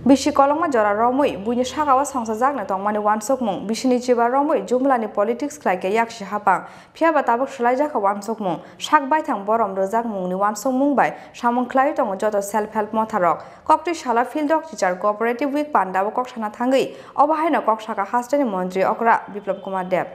Bisi kolokma jora romwi buini sakao songsajakna tongmani uansukmung, bisini chiba romwi jumlani politics khlaikhe yaksi hapang. Phiya ba tabuk swlaijakha uansukmung, sak baithang borom rwjakmungni uansukmung bai samung khlaiwi tongo joto self help motharok. Koktwi salo Field Doctor Teacher Cooperative Week pandao kok sana thangwi obo haino kok sakha hasteni montri okra Biplab Kumar Deb.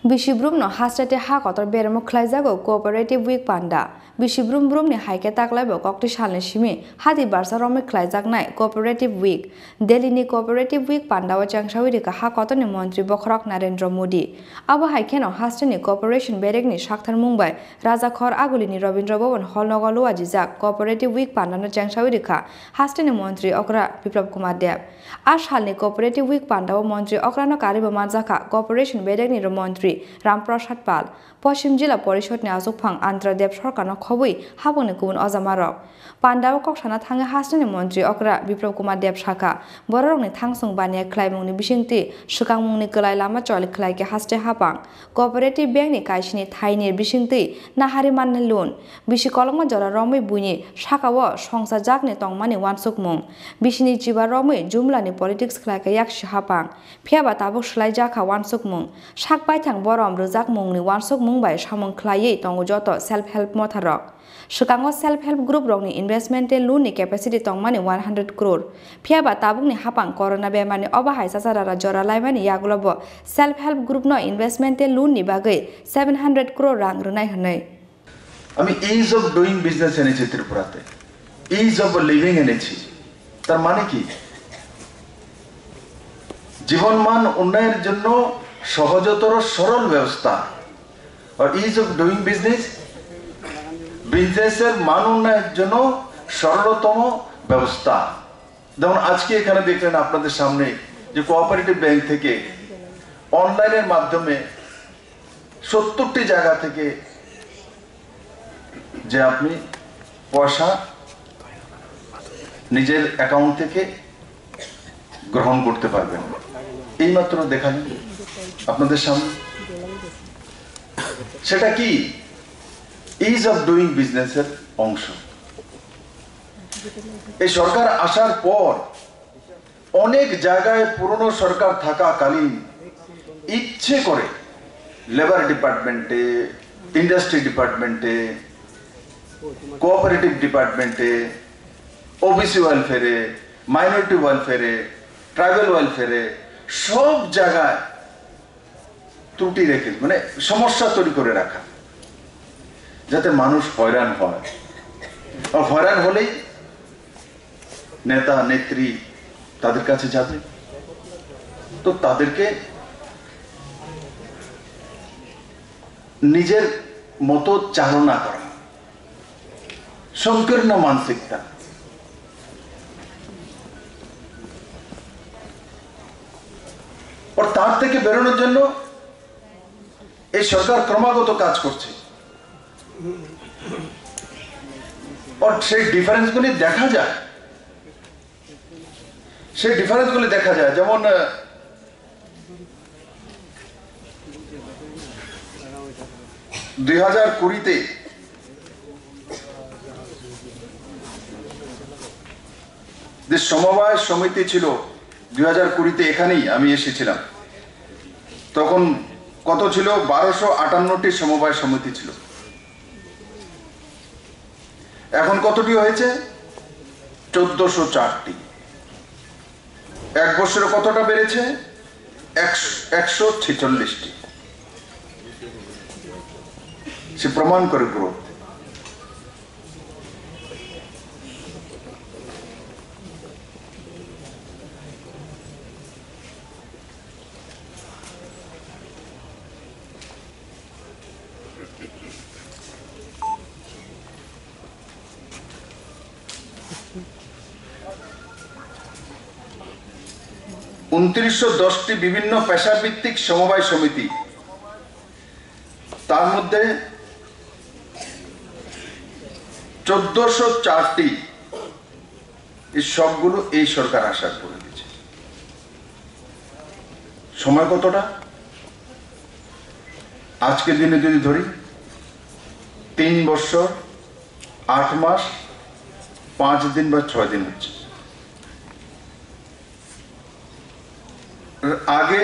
Bisi brumno haste tei ha kotor beremo khlaijago Cooperative Week panda. Bisi brum brumni hai khe taklaibo kokti salni simi hati barsa romwi khlaijaknai Cooperative Week. Delhini Cooperative Week pandao chengsawi rikha ha kotorni montri bokhorok Narendra Modi. Abo hai kheno hasteni cooperation berekni sakthar mung bai Rajakhor Agulini Rabindra Bhavan Hall nogo luajijak Cooperative Week pandano chengsawi rikha hasteni montri okra Biplab Kumar Deb. A salni Cooperative Week pandao montri okrano karwibo manjakha cooperation berekni montri Ram Prasad Pal. Poschim Jila Porishodni achukphang Andhra Deb Sarkarno khobwi habangni kubun ojamarok. Pandao kok sana thangwi hasteni montri okra Biplab Kumar Deb sakha, bororokni thangsung baniya khlaimungni bisingtwi swkangmungni kwlai lama choli khlaikhe haste hapang Cooperative Bankni kaisini thaini bisingtwi nahari mannai loan. Bisi kolokma jora romwi buini sakao songsa jakni tongmani uansukmung. Bisini chiba romwi jumlani politics khlaikhe yaksi hapang. Phiyaba tabuk swlaijakha uansukmung. Sak baithang borom rwjakmungni uansukmung bai samung khlaiwi tongo joto self help motharok. Swkango self help group rokni investment tei loan ni capacity tongmani one hundred crore. Phiyaba tabukni hapang corona bemarni obo hai chacharara jora laimani yagulobo self help group no investment tei loan ni bagwi seven hundred crore rang rwnai hwnwi. আমি is of doing business এনেছি ত্রিপুরাতে, is of living এনেছি। তার মানে কি? জীবনমান উন্নয়নের জন্য সহজতর সরল ব্যবস্থা। আর ইজ অফ ডুইং বিজনেস, বিজনেসের মান উন্নয়নের জন্য সরলতম ব্যবস্থা। যেমন আজকে এখানে দেখলেন আপনাদের সামনে যে কোঅপারেটিভ ব্যাংক থেকে অনলাইনের মাধ্যমে সত্তরটি জায়গা থেকে যে আপনি পয়সা নিজের অ্যাকাউন্ট থেকে গ্রহণ করতে পারবেন। এইমাত্র দেখালেন আপনাদের সামনে। সেটা কি? ইজ অফ ডুইং বিজনেসের অংশ। এই সরকার আসার পর অনেক জায়গায় পুরনো সরকার থাকাকালীন ইচ্ছে করে লেবার ডিপার্টমেন্টে, ইন্ডাস্ট্রি ডিপার্টমেন্টে, কোঅপারেটিভ ডিপার্টমেন্টে, ওবিসি ওয়েলফেয়ারে, মাইনরিটি ওয়েলফেয়ারে, ট্রাইবাল ওয়েলফেয়ারে, সব জায়গায় ত্রুটি রেখে, মানে, সমস্যা তৈরি করে রাখা, যাতে মানুষ হয়রান হয়। আর হয়রান হলেই নেতা নেত্রী তাদের কাছে যাবে, তো তাদেরকে নিজের মতো চালনা করা, সংকীর্ণ মানসিকতা। আর তার থেকে বেরোনোর জন্য এই সরকার ক্রমাগত কাজ করছে। আর সেই ডিফারেন্সগুলি দেখা যায়, সেই ডিফারেন্সগুলি দেখা যায়। যেমন, আহ, দুই হাজার কুড়িতে যে সমবায় সমিতি ছিল, দুই হাজার কুড়িতে এখানেই আমি এসেছিলাম, তখন কত ছিল? বারোশো আটান্নটি সমবায় সমিতি ছিল। এখন কতটি হয়েছে? চোদ্দশো চারটি। এক বছরে কতটা বেড়েছে? একশো, একশো ছেচল্লিশটি। সে প্রমাণ করে গ্রোথ। ঊনত্রিশশো দশটি বিভিন্ন পেশাভিত্তিক সমবায় সমিতি, তার মধ্যে চোদ্দশো চারটি, এই সবগুলো এই সরকার আসার পরে দিয়েছে। সময় কতটা? আজকের দিনে যদি ধরি, তিন বছর, আট মাস, পাঁচ দিন বা ছয় দিন হচ্ছে। আগে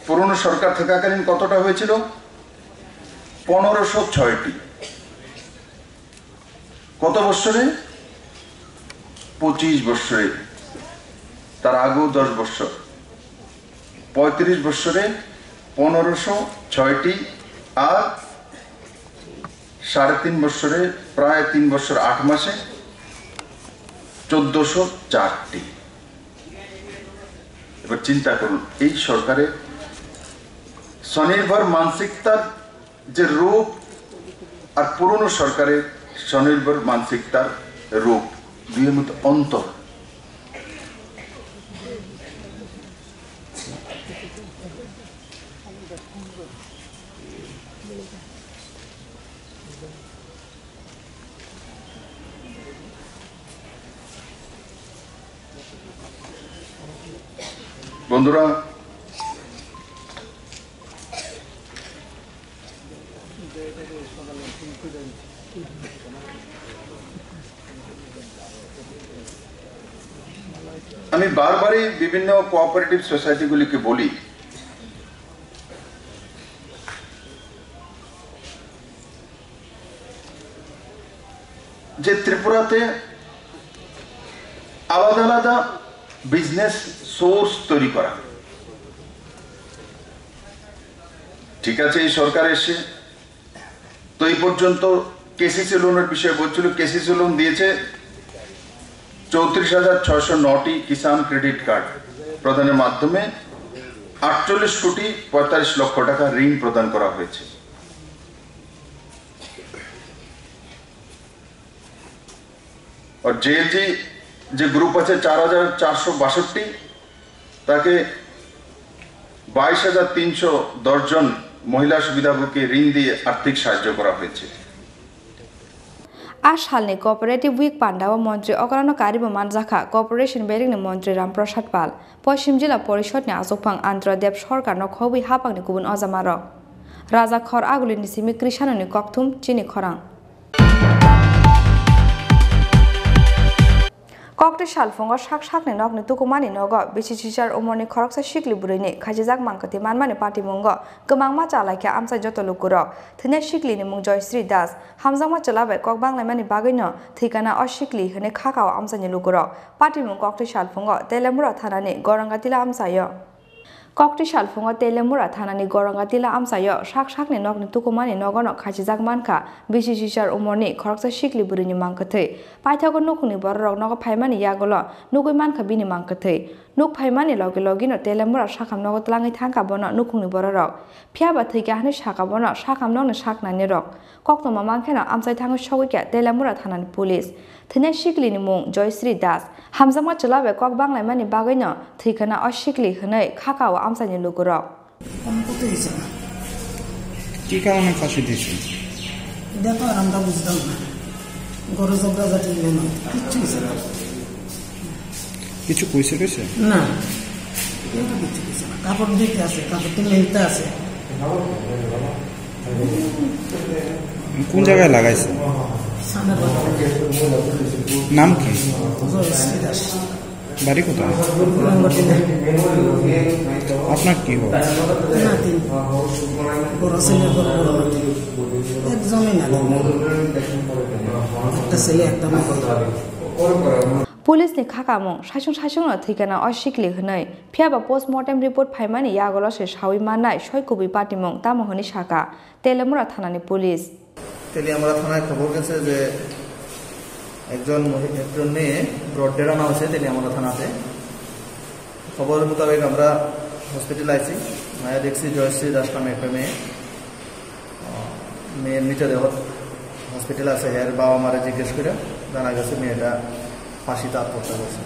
পুরনো সরকার থাকাকালীন কতটা হয়েছিল? পনেরোশো ছয়টি। কত বৎসরে? পঁচিশ বৎসরে। তার আগেও দশ বৎসর। পঁয়ত্রিশ বৎসরে পনেরোশো ছয়টি, আর সাড়ে তিন বছরে, প্রায় তিন বছর আট মাসে চোদ্দশো চারটি। এবার চিন্তা করুন, এই সরকারের স্বনির্ভর মানসিকতার যে রূপ আর পুরনো সরকারের স্বনির্ভর মানসিকতার রূপ, দুইয়ের মধ্যে অন্তর। বন্ধুরা, আমি বারবারই বিভিন্ন কোঅপারেটিভ সোসাইটিগুলিকে বলি যে ত্রিপুরাতে আলাদা আলাদা বিজনেস সোর্স তৈরি করা। ঠিক আছে, এই সরকার এসে তো এই পর্যন্ত কেসিসি লোনের বিষয়ে বলছিল, কেসিসি লোন দিয়েছে চৌত্রিশ হাজার ছয়শো নটি কিষাণ ক্রেডিট কার্ড প্রদানের মাধ্যমে আটচল্লিশ কোটি পঁয়তাল্লিশ লক্ষ টাকা ঋণ প্রদান করা হয়েছে। আর জেএলজি যে গ্রুপ আছে চার হাজার চারশো বাষট্টি, তাকে বাইশ হাজার তিনশো দশ জন মহিলা সুবিধাভোগীকে ঋণ দিয়ে আর্থিক সাহায্য করা হয়েছে। A salni Cooperative Week pandao montri okrano karibo manjakha Cooperation belengni montri Ram Prasad Pal, Poschim Jila Porishod ni achukphang Andhra Deb Sarkar no khobwi haphangni kubun ojamarok. Raja Khor Aguli ni simi Krisano ni kokthum chini khorang. Kokti salphungo sak sakni nokni tukumani nogo bisi sisar umorni khoroksa sikli bwrwini khachijak mangkwthwi manmani patimungo kwbangma chalaikha amchai joto lukurok. Thwinai siklini mung Joysri Das, hamjakma chwla bai kok banglaimani bagwino thwikana o sikli hwnwi khakao amchaini lukurok. Patimung kokti salphungo Telemura thanani Gorangatila amchaio. Kokti salphungo Telemura thanani Gorangatila amchaio sak sakni nokni tukumani nogono khachijak mankha bisi sisar umorni khoroksa sikli bwrwini mangkwthwi. Paithago nukhungni bororok nogo phaimani yagulo nugwi mankha bini mangkwthwi. Nuk phaimani logi logino Telemura sakham nogo tlangwi thangkha bono nukhungni bororok. Phiyaba thwikha hwnwi sakha bono sakham nokni saknainirok. Koktwma mankheno amchai thangwi sogwikha Telemura thanani police. Thwinai siklini mung Joysri Das. Hamjakma chwla bai kok banglaimani bagwino thwikhana o sikli hwnwi khakao amchaini lukurok. কোনো কত হয়েছে না। কি কারণে ফাঁসি দিয়েছে? এটা তো আর আমরা বুঝলাম না। গরু জবরা জাতি মিলে নয়, কিচ্ছু হয়েছে না। কিছু কইছে কইছে? না, কেউ তো কিচ্ছু কইছে না। কাপড় ধুইতে আছে, কাপড় তো মেলতে আছে। কোন জায়গায় লাগাইছে? সামনে বাজার। নাম কি? জয়শ্রী দাস। বাড়ি কোথায়? কুলাঙ্গার টিলা। আপনার কি হয়? নাতি। বড় ছেলে, বড়, বড় নাতি। একজনই নাতি। একটা ছেলে, একটা মেয়ে। Police ni khakamung saisung saisung no thwikana o sikli hwnwi, phiyaba postmortem report phaimani yagulo se sawi mannai soi kubui patimung tamo hwnwi sakha Telemura thanani police. Teliamura থানায় খবর গেছে যে একজন মহি-, একজন মেয়ে ব্রড ডেড আনা হয়েছে তেলিয়ামুড়া থানাতে। খবর মোতাবেক আমরা হসপিটালে আইছি, মায়া দেখছি জয়শ্রী দাস নামে একটা মেয়ে। আহ, মেয়ের মৃতদেহ হসপিটালে আছে, এর বাবা মারে জিজ্ঞেস করে জানা গেছে মেয়েটা ফাঁসিতে আত্মহত্যা করছে।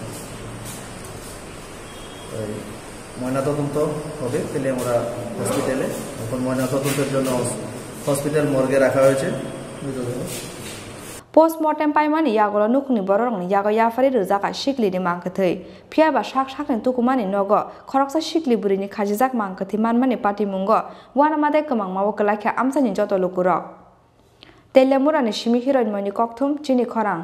এই ময়নাতদন্ত হবে তেলিয়ামুড়া হসপিটালে। এখন ময়নাতদন্তের জন্য হস-, হসপিটাল মর্গে রাখা হয়েছে মৃতদেহ। Postmortem paimani yagulo nukhungni bororokni yago yapharwi rwjakha siklini mangkwthwi. Phiyaba sak sakni tukumani nogo khoroksa sikli bwrwini khachijak mangkwthwi manmani patimungo uanama tei kwmangmao kwlaikha amchaini joto lukurok. Telemurani simi Hiroinmoini kokthum chini khorang.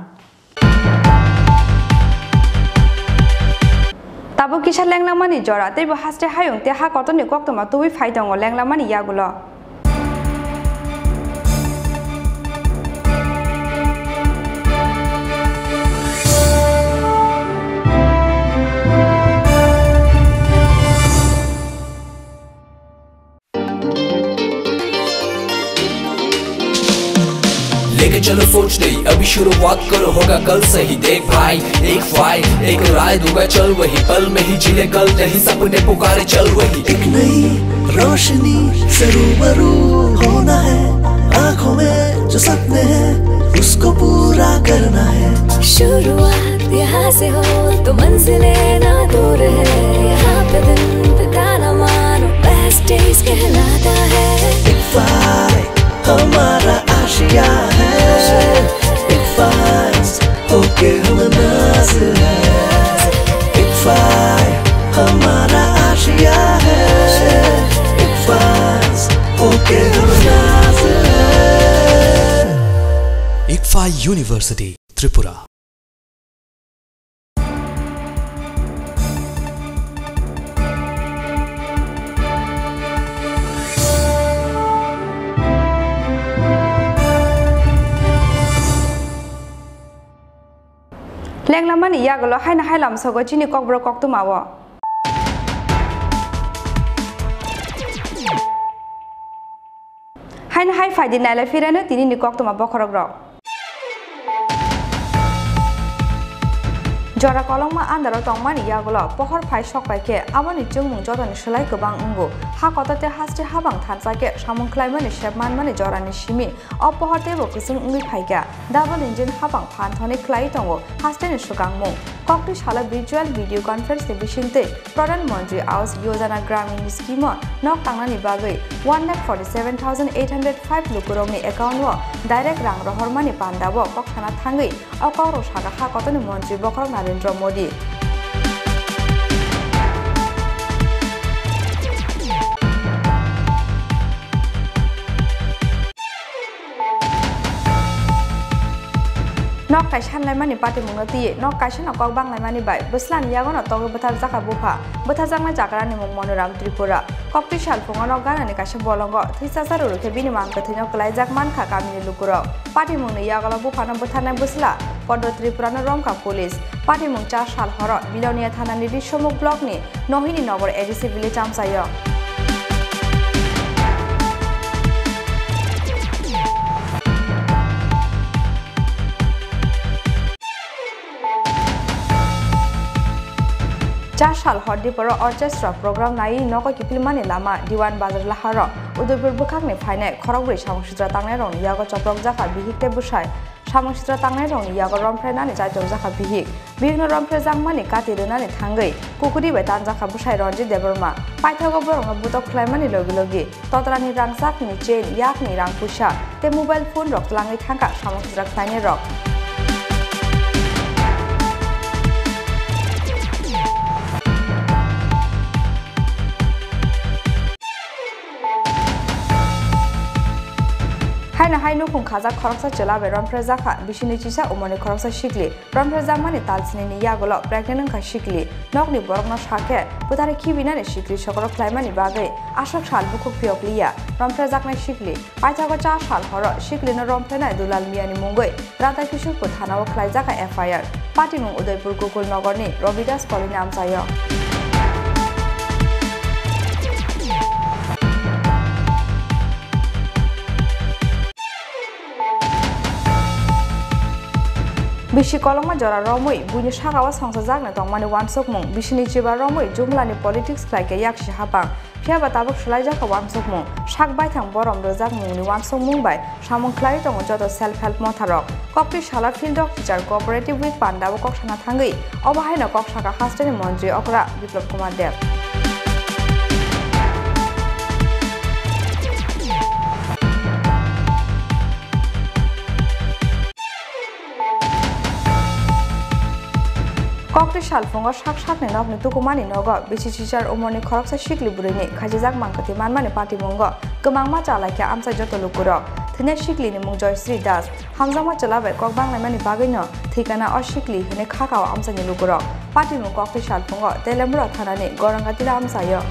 Tabuk kisa lenglamani jora, teibo haste hayung tei ha kotorni koktwma tubui phai tongo lenglamani yagulo. चलो सोच नहीं, अभी शुरुआत करो, होगा कल सही। देख भाई, एक फाइल, एक राय दूंगा, चल वही, पल में ही जी ले कल, नहीं सपने पुकारे, चल वही। एक नई रोशनी से रूबरू होना है, आंखों में जो सपने हैं, उसको पूरा करना है। शुरुआत यहाँ से हो तो मंजिलें ना दूर है, यहाँ पे दिन बिताना मानो बेस्ट डेज कहलाता है। एक फाइल हमारा आशिया है, एक फाइल होके हम नाज है, एक फाइल हमारा आशिया है, एक फाइल होके हम नाज है। Ikfa University, Tripura. Lenglamani yagulo haino hai lamsogo chini kokborok koktwmao. Haino hai phaidi nailai phirano tinini koktwma bokhorokrok. Jora kolokma andaro tongmani yagulo pohor phai sok pai khe aboni chwngmung jotoni slai kwbang wngo. Ha kotor tei haste habang thansa khe samung khlaimani sep manmani jorani simi o pohor teibo kwchwng wngwi phaikha. Double engine habang phan thoni khlaiwi tongo hasteni swkangmung. Koktwi salo virtual video conference ni bisingtwi Pradhan Mantri Awas Yojana Gramin ni scheme o nok tangnani bagwi one lakh forty seven thousand eight hundred five lukurokni account o direct rang rohormani pandao kok sana thangwi o kokrok sakha ha kotorni montri bokhorok Narendra Modi. Nok kaisa hanlaimani patimungno twiwi nok kaisano kok banglaimani bai bwslani yagono togwi bwtharjakha bupha. Bwtharjaknai chakrani mung Monoram Tripura. Koktwi salphungo nok ganani kaisa bolongo thwi chachar rwrwkhe bini mang kwthwino kwlaijak mankha kamini lukurok. Patimungni yagulo buphano bwtharnai bwsla Poddo Tripurano romkha police. Patimung cha sal horo Bilonia thanani Risomukh blockni Nohini Nogor A D C village amchaio. Cha sal hor diporo orchestra program naiwi nogo kiphilmani lama Diwan Bazar laharo Udaipur bwkhakni phainai khorokbrwi samung sitra tangnairokni yago chopropjakha bihik tei bwsai. Samung sitra tangnairokni yago romphrenani chaitorjakha bihik. Bihikno romphrejakmani kati rwnani thangwi kukuri bai tanjakha bwsai Ranjit Debbarma. Paithago borokno butok khlaimani logi logi totrani rangchakni chain, yakni rang puisa tei mobile phone rok twlangwi thangkha samung sitra khlainairok. Haino hai nukhung khajak khoroksa chwla bai romphrejakha bisini chisa umorni khoroksa sikli. Romphrejakmani tal sinini yagulo pregnant wngkha sikli. Nokni borokno sakhe bwtharwi khibinani sikli sokorok khlaimani bagwi aswk sal bukhuk phiyok liya romphrejaknai sikli. Paithago cha sal horo siklino romphrenai Dulal Miyani mungwi Radha Kishorpur thanao khlaijakha F I R. Patimung Udaipur Gokul Nogorni Ravidas Colony amchaio. Bisi kolokma jora romwi buini sakao songchajakno tongmani uansukmung, bisini chiba romwi jumlani politics khlaikhe yaksi hapang. Phiyaba tabuk swlaijakha uansukmung, sak baithang borom rwjakmungni uansukmung bai samung khlaiwi tongo joto self help motharok. Koktwi salo Field Doctor Cooperative Week pandao kok sana thangwi obo haino kok sakha hasteni montri okra Biplab Kumar Deb. Koktwi salphungo sak sakni nokni tukumani nogo bisi chichar umorni khoroksa sikli bwrwini khaijijak mangkwthwi manmani patimungo kwbangma chalaikha amchai joto lukurok. Thwinai siklini mung Joysri Das. Hamjakma chwla bai kok banglaimani bagwino thwikana o sikli hwnwi khakao amchaini lukurok. Patimung koktwi salphungo Telembura thanani Gorangatila amchaio.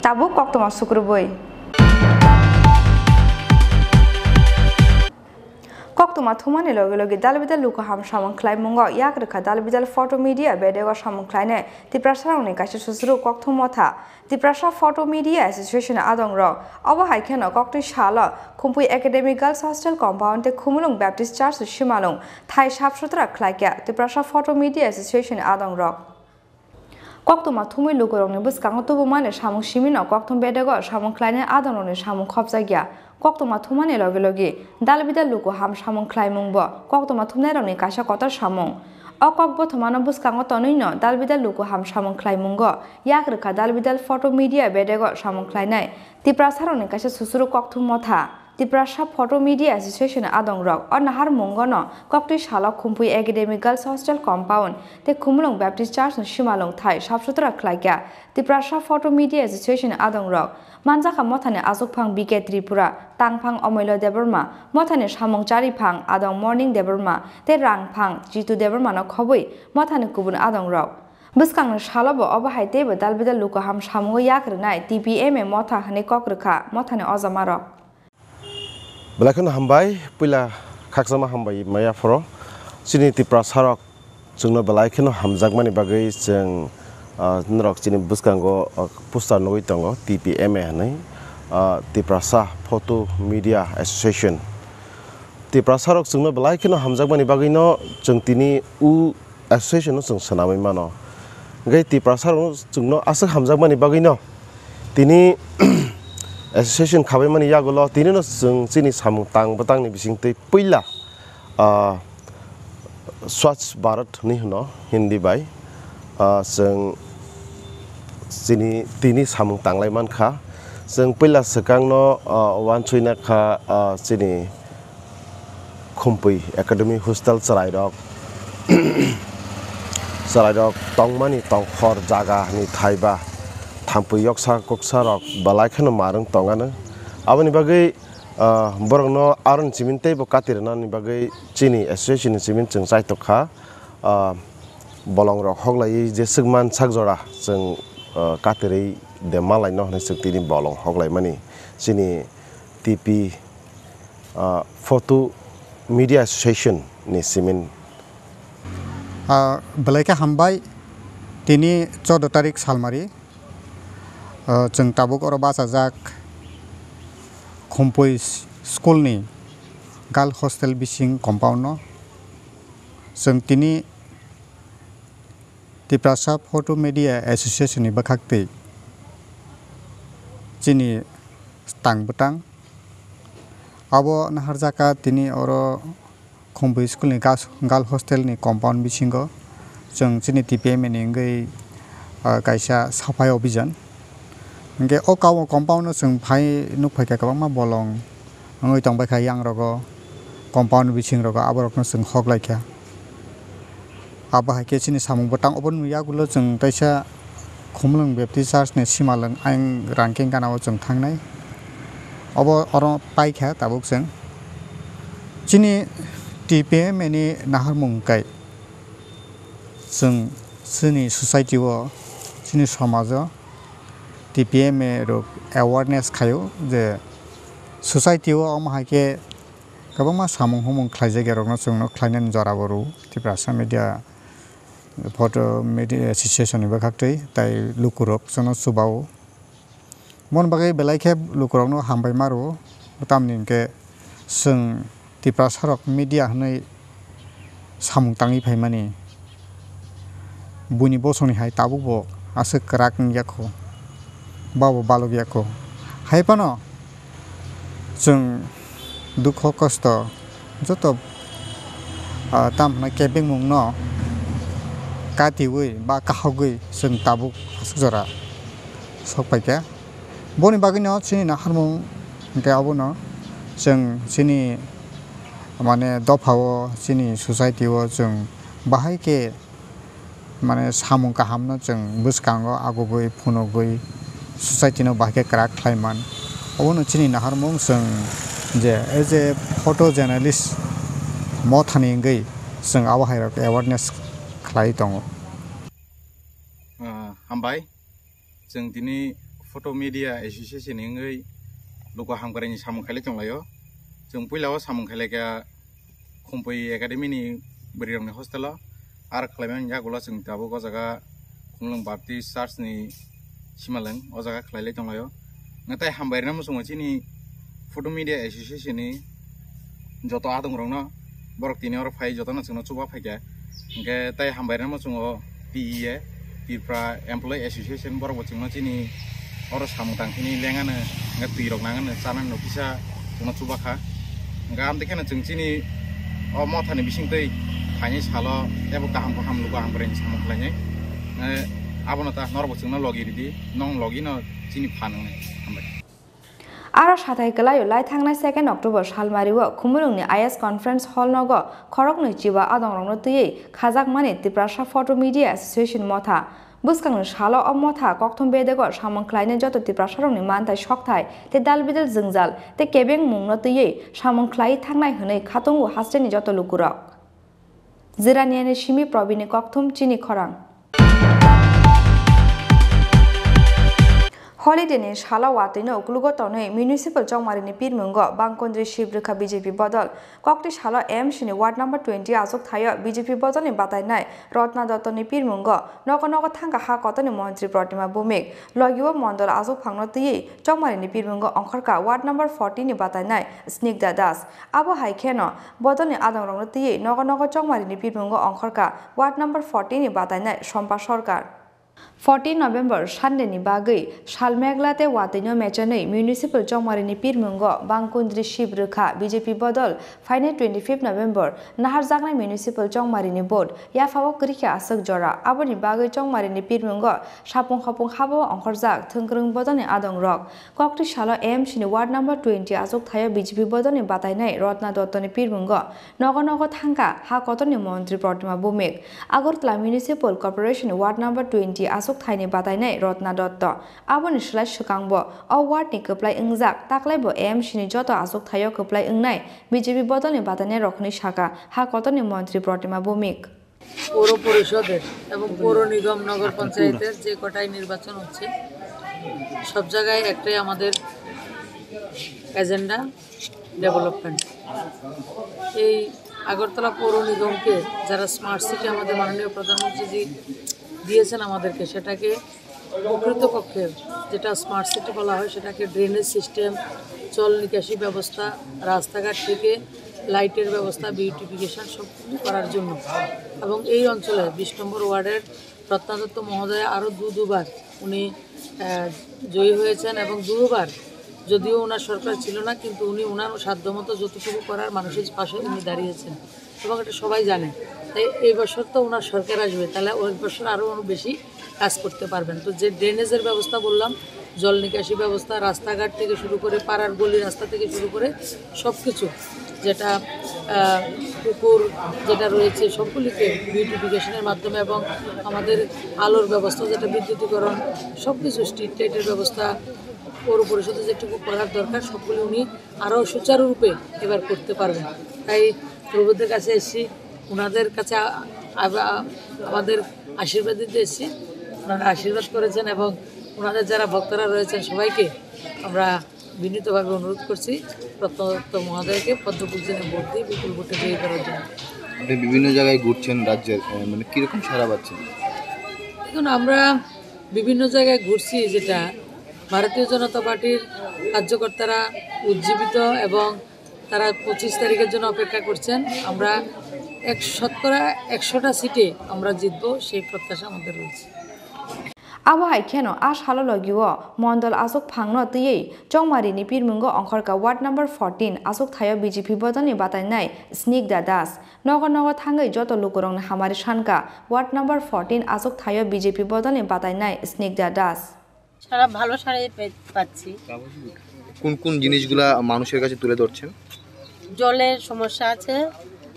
Tabuk koktwma sukrubui. Kok Koktwma thumani logi logi dalbidal luku ham samung khlaimungo yak rwkha dalbidal photo media bedego samung khlainai Tiprasarokni kaisa susuru Koktwma Motha. Tiprasa Photo Media Association adongrok. Obo hai kheno koktwi salo Khumpui Academy Girls Hostel Compound tei Khumulwng Baptist Church Simalwng thai sap sutra khlaikha Tiprasa Photo Media Association adongrok. Koktwma thumwi lukurokni bwskango tubumani samung simino koktwma bedego samung khlainai adongrokni samung khopjakya. Koktwma thumani logi logi dalbidal luku ham samung khlaimungbo koktwma thumnairokni kaisa kotor samung. O kok bothomano bwskango tonwino dalbidal luku ham samung khlaimungo yak rwkha dalbidal photo media bedego samung khlainai Tiprasarokni kaisa susuru Koktwma Motha. Tiprasa Photo Media Association adongrok o naharmungono koktwi salo Khumpui Academy Girls Hostel Compound tei Khumulwng Baptist Church ni simalwng thai sap sutra khlaikha. Tiprasa Photo Media Association adongrok manjakha mothani achukphang B K Tripura, tangphang Omoilo Debbarma, mothani samung chariphang adong Morning Debbarma tei rangphang Jitu Debbarma no khobwi mothani kubun adongrok. Bwskangni salobo obo hai teibo dalbidal luku ham samungo yak rwnai T P M A motha hwnwi kok rwkha mothani ojamarok. Belai kheno hambai, puila khakchangma hambai maya phoro. Chini Tiprasarok chwngno belai kheno hamjakmani bagwi chwng, ah, norok chini bwskango, ah, poster nugwi tongo, T P M A hwnwi, ah, Tiprasa Photo Media Association. Tiprasarok chwngno belai kheno hamjakmani bagwino chwng tini u association no chwng swnamwi mano. Hwnkhe Tiprasa rok chwngno aswk hamjakmani bagwino tini association khabaimani yagulo tinino chwng chini samung tang bwtangni bisingtwi puila, ah, Swachh Bharat hwnwi hwno Hindi bai, ah, chwng chini tini samung tanglai mankha. Chwng puila swkangno, ah, uansukna kha, ah, chini Khumpui Academy Hostel chwrairok, chwrairok tongmani tongkhor jaga ni thaiba thampui yoksa kuksa rok belai kheno marwng tongano. Aboni bagwi, ah, borokno aroni simin teibo kati rwnani bagwi chini association ni simin chwng chaitok kha. Ah, bolong rok hoklaiwi jeswk man sak jora chwng, ah, katirwi de malaino hwnwi chwng tini bolong hoklaimani chini T P ah, Photo Media Association ni simin. Ah, belai khe hambai, tini chordo tarik salmari, ah, chwng tabuk oro bachajak Khumpui s-, school ni girl hostel bising compound no. Chwng tini Tiprasa Photo Media Association ni bwkhaktwi chini tang bwtang abo naharjaka tini oro Khumpui school ni gas-, girl hostel ni compound bisingo chwng chini T P M A ni wngwi, ah, kaisa saphai obijan. Hwnkhe o kau-, compound no chwng phai nukphaikha kwbangma bolong wngwi tongbaikha, yang rogo, compound bising rogo aborokno chwng hoklaikha. Abo hai khe chini samung bwtang obo nwi yagulo chwng kaisa Khumulwng Baptist Church ni simalwng ayang rangking gana o chwng thangnai. Obo oro paikha tabuk chwng. Chini T P M A ni naharmung kai chwng chini society o, chini somajo T P M A rok awareness khaio je society o omo hai khe kwbangma samung humung khlaijak ya rokno chwngno khlainani jora bo rw Tiprasa Media Photo Media Association ni bwkhaktwi tai lukurok chwngno chubao. Mon bagwi belai khe lukurokno hambai ma rwo, tamni hwnkhe chwng Tiprasarok media hwnwi samung tangwi phaimani. Buini bosongni hai tabukbo aswk kwrak wngya kho, babo balok ya kho. Hai phano chwng dukho kosto joto, ah, tamo hwnwi kebengmungno katiwi ba kahogwi chwng tabuk aswk jora sok paikha. Boni bagwino chini naharmung hwnkhe abono chwng chini mane dophao chini society o chwng bahai khe mane samung kahamno chwng bwskango agugwi phunugwi society no bahai khe kwrak khlai man. Obono chini naharmung chwng je as a photo journalist mothani wngwi chwng abo hai rok awareness khlai tongo. Ah, hambai. Chwng tini Photo Media Association ni wngwi luku hamkraini samung khailai tonglaio. Chwng puila o samung khailaikha Khumpui Academy ni bwrwi rok ni hostel o. Ar khlai mani yagulo chwng tabuk o jaga Khumlwng Baptist Church ni simalwng o jaga khlai lai tong lai o. Nang tai hambai rwna muchungo chini Photo Media Association ni joto adong rok no, borok tini oro phai joto no chwngno chuba phaikha. Hwnkhe tai hambai rwna muchungo T E A, Tripura Employee Association, borok bo chwngno chini oro samung tang khini lengano, hwnkhe twi rok nangano, chanano kisa chwngno chuba kha. Hwnkhe amtwi kheno chwng chini o mothani bisingtwi phaini salo teibo kaham kaham luku hamkrai ni samung khlainai. Eh, abono ta norok bo chwngno logi ridi, nong logi no chini phan wngnai. Hambai. Aro sathai kwlaio lai thangnai second October salmario Khumulwngni I S Conference Hall nogo khoroknwi chiba adongrokno twiwi khajakmani Tiprasa Photo Media Association motha. Bwskangni salo o motha kokthum bedego samung khlainai joto Tiprasarokni manthai sokthai tei dalbidal jwngjal tei kebengmungno twiwi samung khlaiwi thangnai hwnwi khatungo hasteni joto lukurok. Jiraniani simi Probini kokthum chini khorang. Holiday ni salo watwi no uklugo tonwi municipal chongmari ni pirmungo Bangkundri Shibrwkha B J P bodol. Kokti salo M C ni ward number twenty achuk thaio B J P bodol ni batainai Rotna Dotto ni pirmungo nogo nogo thangkha ha kotor ni montri Protima Bhumik. Logio mondol achuk phangno twiwi chongmari ni pirmungo ongkhorkha ward number fourteen ni batainai Snigdha Das. Abo hai kheno bodol ni adongrokno twiwi nogo nogo chongmari ni pirmungo ongkhorkha ward number fourteen ni batainai Sompa Sarkar. Fourteen November Sunday ni bagwi sal megla tei watwi no mechanwi municipal chongmari ni pirmungo Bangkundri Shibrwkha B J P bodol phainai twenty fifth November naharjaknai municipal chongmari ni vote yaphao kwrwikha aswk jora. Aboni bagwi chongmari ni pirmungo sapung hopung habao ongkhorjak thwngkwrwng bodol ni adongrok. Kokti salo M C ni ward number twenty achuk thaio B J P bodol ni batainai Rotna Dotto ni pirmungo nogo nogo thangkha ha kotor ni montri Protima Bhumik. Agartala Municipal Corporation ward number twenty achuk thaini batainai Rotna Dotto. Aboni slai swkangbo o ward ni kwplai wngjak, taklaibo M C ni joto achuk thaio kwplai wngnai B J P bodol ni batainai rok hwnwi sakha ha kotor ni montri Protima Bhumik. পৌর পরিষদের এবং পৌর নিগম নগর পঞ্চায়েতের যে কটাই নির্বাচন হচ্ছে, সব জায়গায় একটাই আমাদের এজেন্ডা, ডেভেলপমেন্ট। এই আগরতলা পৌর নিগমকে যারা স্মার্ট সিটি আমাদের মাননীয় প্রধানমন্ত্রীজি দিয়েছেন আমাদেরকে, সেটাকে প্রকৃতপক্ষে যেটা স্মার্ট সিটি বলা হয়, সেটাকে ড্রেনেজ সিস্টেম, জল নিকাশি ব্যবস্থা, রাস্তাঘাট থেকে লাইটের ব্যবস্থা, বিউটিফিকেশন সব কিছু করার জন্য। এবং এই অঞ্চলে বিশ নম্বর ওয়ার্ডের রত্না দত্ত মহোদয় আরও দু দুবার উনি, আহ, জয়ী হয়েছেন এবং দুবার, যদিও ওনার সরকার ছিল না, কিন্তু উনি ওনার সাধ্যমতো যতটুকু করার মানুষের পাশে উনি দাঁড়িয়েছেন এবং এটা সবাই জানে। তাই এই বছর তো ওনার সরকার আসবে, তাহলে ওই বছর আরও উনি বেশি কাজ করতে পারবেন। তো যে ড্রেনেজের ব্যবস্থা বললাম, জল নিকাশি ব্যবস্থা, রাস্তাঘাট থেকে শুরু করে পাড়ার গলি রাস্তা থেকে শুরু করে সব কিছু, যেটা, আহ, পুকুর যেটা রয়েছে, সবগুলিকে বিউটিফিকেশনের মাধ্যমে এবং আমাদের আলোর ব্যবস্থা, যেটা বিদ্যুতীকরণ, সব কিছু, স্ট্রিট লাইটের ব্যবস্থা, পৌর পরিষদে যেটুকু করার দরকার, সবগুলি উনি আরও সুচারুরূপে এবার করতে পারবেন। তাই প্রভুদের কাছে এসেছি, ওনাদের কাছে আ-, আ-, আমাদের আশীর্বাদ দিতে এসেছি। ওনারা আশীর্বাদ করেছেন এবং ওনাদের যারা ভক্তরা রয়েছেন, সবাইকে আমরা বিনীতভাবে অনুরোধ করছি রত্নদত্ত মহোদয়কে পদ্মফুল চিহ্নে ভোট দিয়ে বিপুল ভোটে জয়ী করার জন্য। আপনি বিভিন্ন জায়গায় ঘুরছেন রাজ্যের, আহ, মানে, কিরকম সাড়া পাচ্ছেন? দেখুন, আমরা বিভিন্ন জায়গায় ঘুরছি, যেটা ভারতীয় জনতা পার্টির কার্যকর্তারা উজ্জীবিত এবং তারা পঁচিশ তারিখের জন্য অপেক্ষা করছেন। আমরা এক, শতকরা একশোটা সিটে আমরা জিতবো, সেই প্রত্যাশা আমাদের রয়েছে। Abo hai kheno a salo logio mondol achuk phangno twiwi chongmari ni pirmungo ongkhorkha ward number fourteen achuk thaio B J P bodol ni batainai Snigdha Das. Nogo nogo thangwi joto lukurokno hamari sankha ward number fourteen achuk thaio B J P bodol ni batainai Snigdha Das. সারা ভালো সারাই পে-, পাচ্ছি। কোন কোন জিনিসগুলা মানুষের কাছে তুলে ধরছেন? জলের সমস্যা আছে,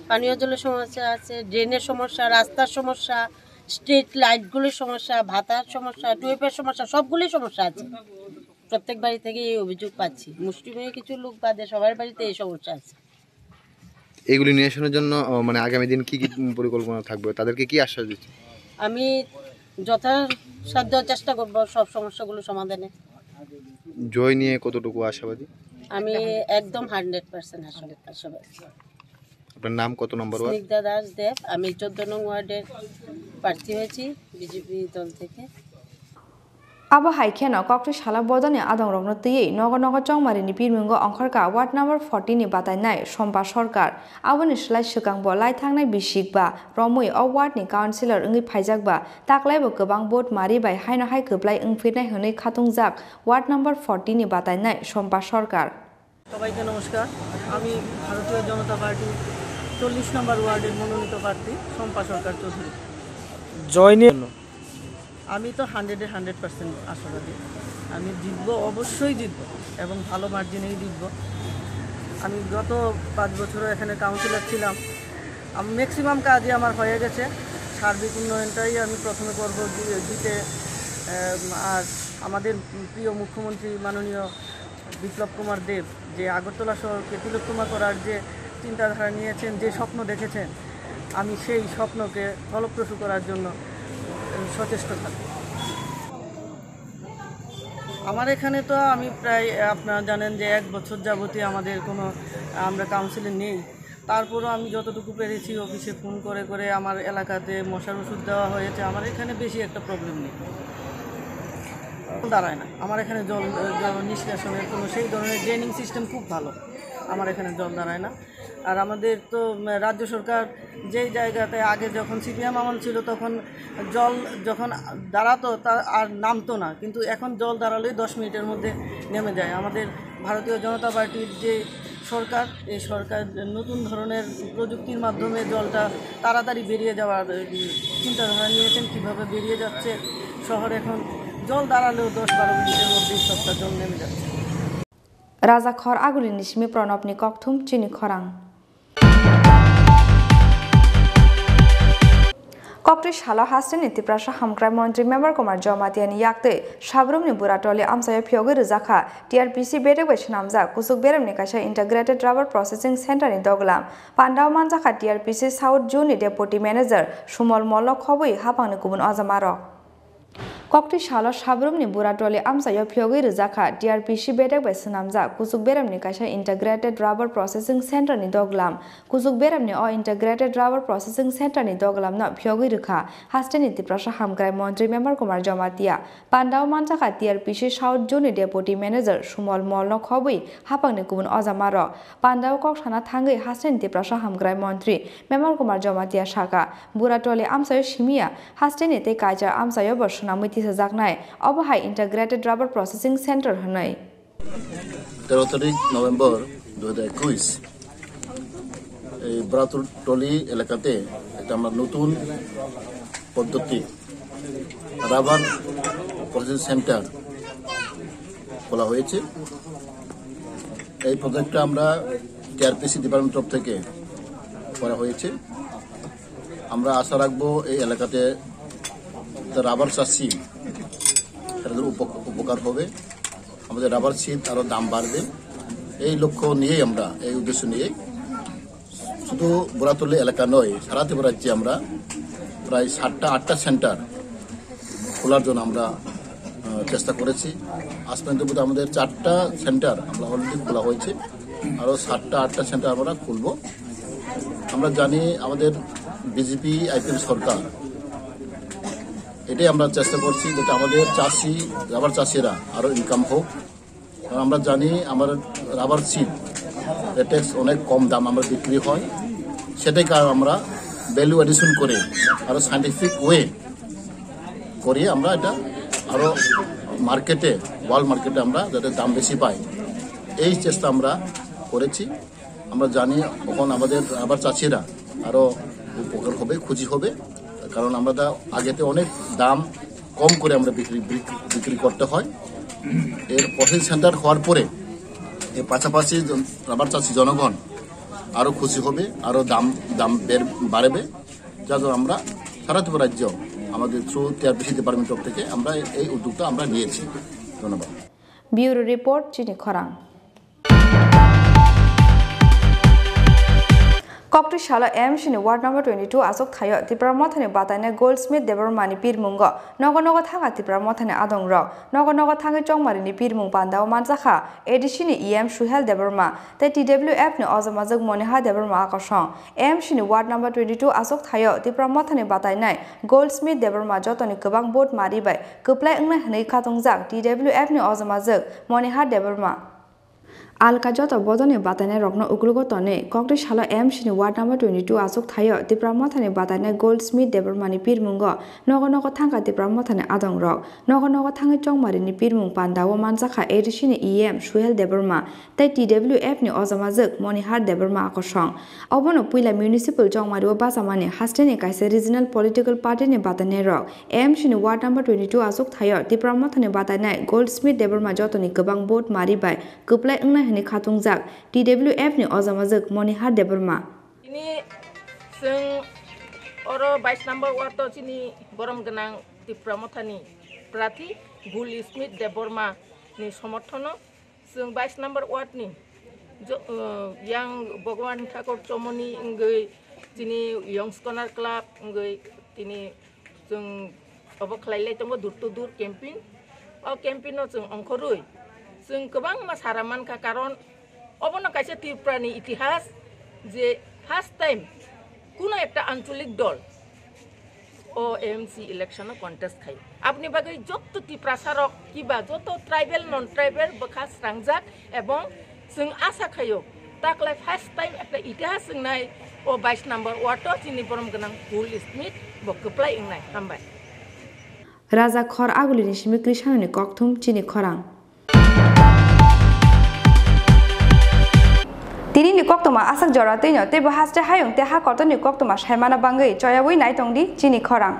পানীয় জলের সমস্যা আছে, ড্রেনের সমস্যা, রাস্তার সমস্যা, স্ট্রিট লাইটগুলোর সমস্যা, ভাতার সমস্যা, টিউবওয়েলের সমস্যা, সবগুলোই সমস্যা আছে। প্রত্যেক বাড়ি থেকে এই অভিযোগ পাচ্ছি, মুষ্টিমেয় কিছু লোক বাদে সবার বাড়িতে এই সমস্যা আছে। এগুলি নিরসনের জন্য, আহ, মানে, আগামী দিন কি কি পরিকল্পনা থাকবে, তাদেরকে কি আশ্বাস দিচ্ছেন? আমি যথাসাধ্য চেষ্টা করব সব সমস্যাগুলো সমাধানে। জয় নিয়ে কতটুকু আশাবাদী? আমি একদম হান্ড্রেড পার্সেন্ট আশাবাদী। আপনার নাম, কত নম্বর ওয়ার্ড? স্নিগ্ধা দাস দেব, আমি চোদ্দ নং ওয়ার্ডের প্রার্থী হয়েছি বিজেপি দল থেকে। Abo hai kheno koktwi salo bodolni adongrokno twiwi nogo nogo chongmarini pirmingo ongkhorkha ward number forty ni batainai Sompa Sarkar. Aboni slai swkangbo lai thangnai bisik ba romwi o ward ni councillor wngwi phaijak ba taklaibo kwbang vote mari bai haino hai kwplai wngphirnai hwnwi khatungjak ward number forty ni batainai Sompa Sarkar. সবাইকে নমস্কার। আমি ভারতীয় জনতা পার্টির চল্লিশ নম্বর ওয়ার্ডের মনোনীত প্রার্থী শম্পা সরকার চৌধুরী। জয়নির আমি তো হান্ড্রেডে হান্ড্রেড পার্সেন্ট আশাবাদী। আমি জিতবো, অবশ্যই জিতবো এবং ভালো মার্জিনেই জিতবো। আমি গত পাঁচ বছরও এখানে কাউন্সিলর ছিলাম। আম-, ম্যাক্সিমাম কাজই আমার হয়ে গেছে। সার্বিক উন্নয়নটাই আমি প্রথমে করবো, দি-, দিতে, আম, আর আমাদের প্রিয় মুখ্যমন্ত্রী মাননীয় বিপ্লব কুমার দেব যে আগরতলা শহরকে তিলোত্তমা করার যে চিন্তাধারা নিয়েছেন, যে স্বপ্ন দেখেছেন, আমি সেই স্বপ্নকে ফলপ্রসূ করার জন্য, উম, সচেষ্ট থাকব। আমার এখানে তো আমি প্রায়, আপনারা জানেন যে এক বছর যাবতই আমাদের কোনো, আমরা কাউন্সিলে নেই। তারপরও আমি যতটুকু পেরেছি অফিসে ফোন করে করে আমার এলাকাতে মশার ওষুধ দেওয়া হয়েছে। আমার এখানে বেশি একটা প্রবলেম নেই, জল দাঁড়ায় না। আমার এখানে জল, জল নিষ্কাশনের কোনো সেই ধরনের ড্রেনিং সিস্টেম খুব ভালো, আমার এখানে জল দাঁড়ায় না। আর আমাদের তো, উম, রাজ্য সরকার যেই জায়গাতে আগে যখন সিপিএম আমল ছিল, তখন জল যখন দাঁড়াতো, তা আর নামতো না, কিন্তু এখন জল দাঁড়ালেই দশ মিনিটের মধ্যে নেমে যায়। আমাদের ভারতীয় জনতা পার্টির যে সরকার, এই সরকার নতুন ধরনের প্রযুক্তির মাধ্যমে জলটা তাড়াতাড়ি বেরিয়ে যাওয়ার, উম, চিন্তাধারা নিয়েছেন, কিভাবে বেরিয়ে যাচ্ছে শহর। এখন জল দাঁড়ালেও দশ বারো মিনিটের মধ্যেই সবটা জল নেমে যাচ্ছে। Raja Khor Agulini simi Pranobni kokthum chini khorang. Koktwi salo hasteni Tiprasa hamkrai montri Member Kumar Jamatia ni yaktwi Sabrumni Buratoli amchaio phiyogwi rwjakha T R P C bedek bai swnamjak kuchuk beremni kaisa Integrated Rubber Processing Center ni doglam. Pandao manjakha T R P C South Zone ni Deputy Manager Sumol Molno khobwi haphangni kubun ojamarok. Koktwi salo Sabrumni Buratoli amchaio phiyogwi rwjakha T R P C bedek bai swnamjak kuchuk beremni kaisa Integrated Rubber Processing Center ni doglam. Kuchuk beremni o Integrated Rubber Processing Center ni doglamno phiyogwi rwkha hasteni Tiprasa hamkrai montri Member Kumar Jamatia. Pandao manjakha T R P C South Zone ni Deputy Manager Sumol Molno khobwi haphangni kubun ojamarok. Pandao kok sana thangwi hasteni Tiprasa hamkrai montri Member Kumar Jamatia sakha, Buratoli amchaio simiya hasteni tei Kaijal amchaio bo swnamwi tisajaknai, obo hai Integrated Rubber Processing Center hwnwi. তেরো তারিখ নভেম্বর দু হাজার একুশ, এই বুরাতলি এলাকাতে একটা আমরা নতুন পদ্ধতি রাবার প্রসেসিং সেন্টার খোলা হয়েছে। এই প্রজেক্টটা আমরা টিআরপিসি ডিপার্টমেন্ট তরফ থেকে করা হয়েছে। আমরা আশা রাখবো এই এলাকাতে রাবার চাষি তাদের উপ-, উপকার হবে, আমাদের রাবার সিড আরও দাম বাড়বে। এই লক্ষ্য নিয়েই আমরা, এই উদ্দেশ্য নিয়েই শুধু বুরাতলি এলাকা নয়, সারা ত্রিপুরা রাজ্যে আমরা প্রায় সাতটা আটটা সেন্টার খোলার জন্য আমরা, আহ, চেষ্টা করেছি। আজ পর্যন্ত বোধহয় আমাদের চারটা সেন্টার আমরা অলরেডি খোলা হয়েছে, আরও সাতটা আটটা সেন্টার আমরা খুলবো। আমরা জানি আমাদের বিজেপি আইপিএফ সরকার, এটাই আমরা চেষ্টা করছি যাতে আমাদের চাষি, রাবার চাষিরা আরও ইনকাম হোক। কারণ আমরা জানি আমার রাবার সিড রেটেক্স অনেক কম দাম আমরা বিক্রি হয়, সেটাই কারণ আমরা ভ্যালু অ্যাডিশন করে আরও সায়েন্টিফিক ওয়ে করি আমরা এটা আরও মার্কেটে, ওয়ার্ল্ড মার্কেটে আমরা যাতে দাম বেশি পাই, এই চেষ্টা আমরা করেছি। আমরা জানি তখন আমাদের রাবার চাষিরা আরও উপকার হবে, খুশি হবে, কারণ আমরা তা আগেতে অনেক দাম কম করে আমরা বিক্রি, বিক্রি, বিক্রি করতে হয়। এর প্রসেসিং সেন্টার হওয়ার পরে এর পাশাপাশি জন-, রাবার চাষি জনগণ আরও খুশি হবে, আরও দাম, দাম বের, বাড়বে, যার জন্য আমরা সারা ত্রিপুরা রাজ্য আমাদের থ্রু টিআরপিসি ডিপার্টমেন্ট তরফ থেকে আমরা এই উদ্যোগটা আমরা নিয়েছি। ধন্যবাদ। Bureau Report, Chini Khorang. Koktwi salo A M C ni ward number twenty two achuk thaio Tipra Mothani batainai Goldsmith Debbarma ni pirmungo nogo nogo thangkha Tipra Mothani adongrok. Nogo nogo thangwi chongmari ni pirmung pandao manjakha A D C ni E M Suhel Debbarma tei T W F ni ojamajwk Monihar Debbarma akosong. A M C ni ward number twenty two achuk thaio Tipra Mothani batainai Goldsmith Debbarma jotoni kwbang vote mari bai kwplai wngnai hwnwi khatungjak T W F ni ojamajwk Monihar Debbarma. Alka joto bodolni batainairokno uklogo tonwi koktwi salo A M C ni ward number twenty two achuk thaio Tipra Mothani batainai Goldsmith Debbarmani pirmungo nogo nogo thangkha Tipra Mothani adongrok. Nogo nogo thangwi chongmarini pirmung pandao manjakha A D C ni E M Suhel Debbarma tei T W F ni ojamajwk Monihar Debbarma akosong. Obono puila municipal chongmario bachamani hasteni kaisa regional political party ni batainairok. A M C ni ward number twenty two achuk thaio Tipra Mothani batainai Goldsmith Debbarma jotoni kwbang vote mari bai kwplai wngnai hwnwi khatungjak T W F ni ojamajwk Monihar Debbarma. Tini chwng oro bais number ward o chini borom gwnang Tipra Mothani prarthi Goldsmith Debbarma ni somorthono chwng bais number ward ni jo-, uh, yang Bhagwan Thakur Chomoni wngwi chini Young Scholar Club wngwi tini chwng obo khlai lai tongo door to door campaign. O campaign no chwng ongkhorwi chwng kwbangma sara mankha, karon obono kaisa Tripura ni itihas je first time kuno ekta ancholik dol o M C election o contest khai. Aboni bagwi jotto Tiprasa rok kiba jotto tribal non tribal bwkha srangjak ebong chwng asa khaio taklai first time ekta itihas wngnai o bais number ward o chini borom gwnang Goldsmith bo kwplai wngnai. Hambai. Raja Khor Agulini simi Krishanoni kokthum chini khorang. Tinini koktoma aswk jora twino teibo haste hayung tei ha kotorni koktoma saimana bangwi choyawi naitongdi chini khorang.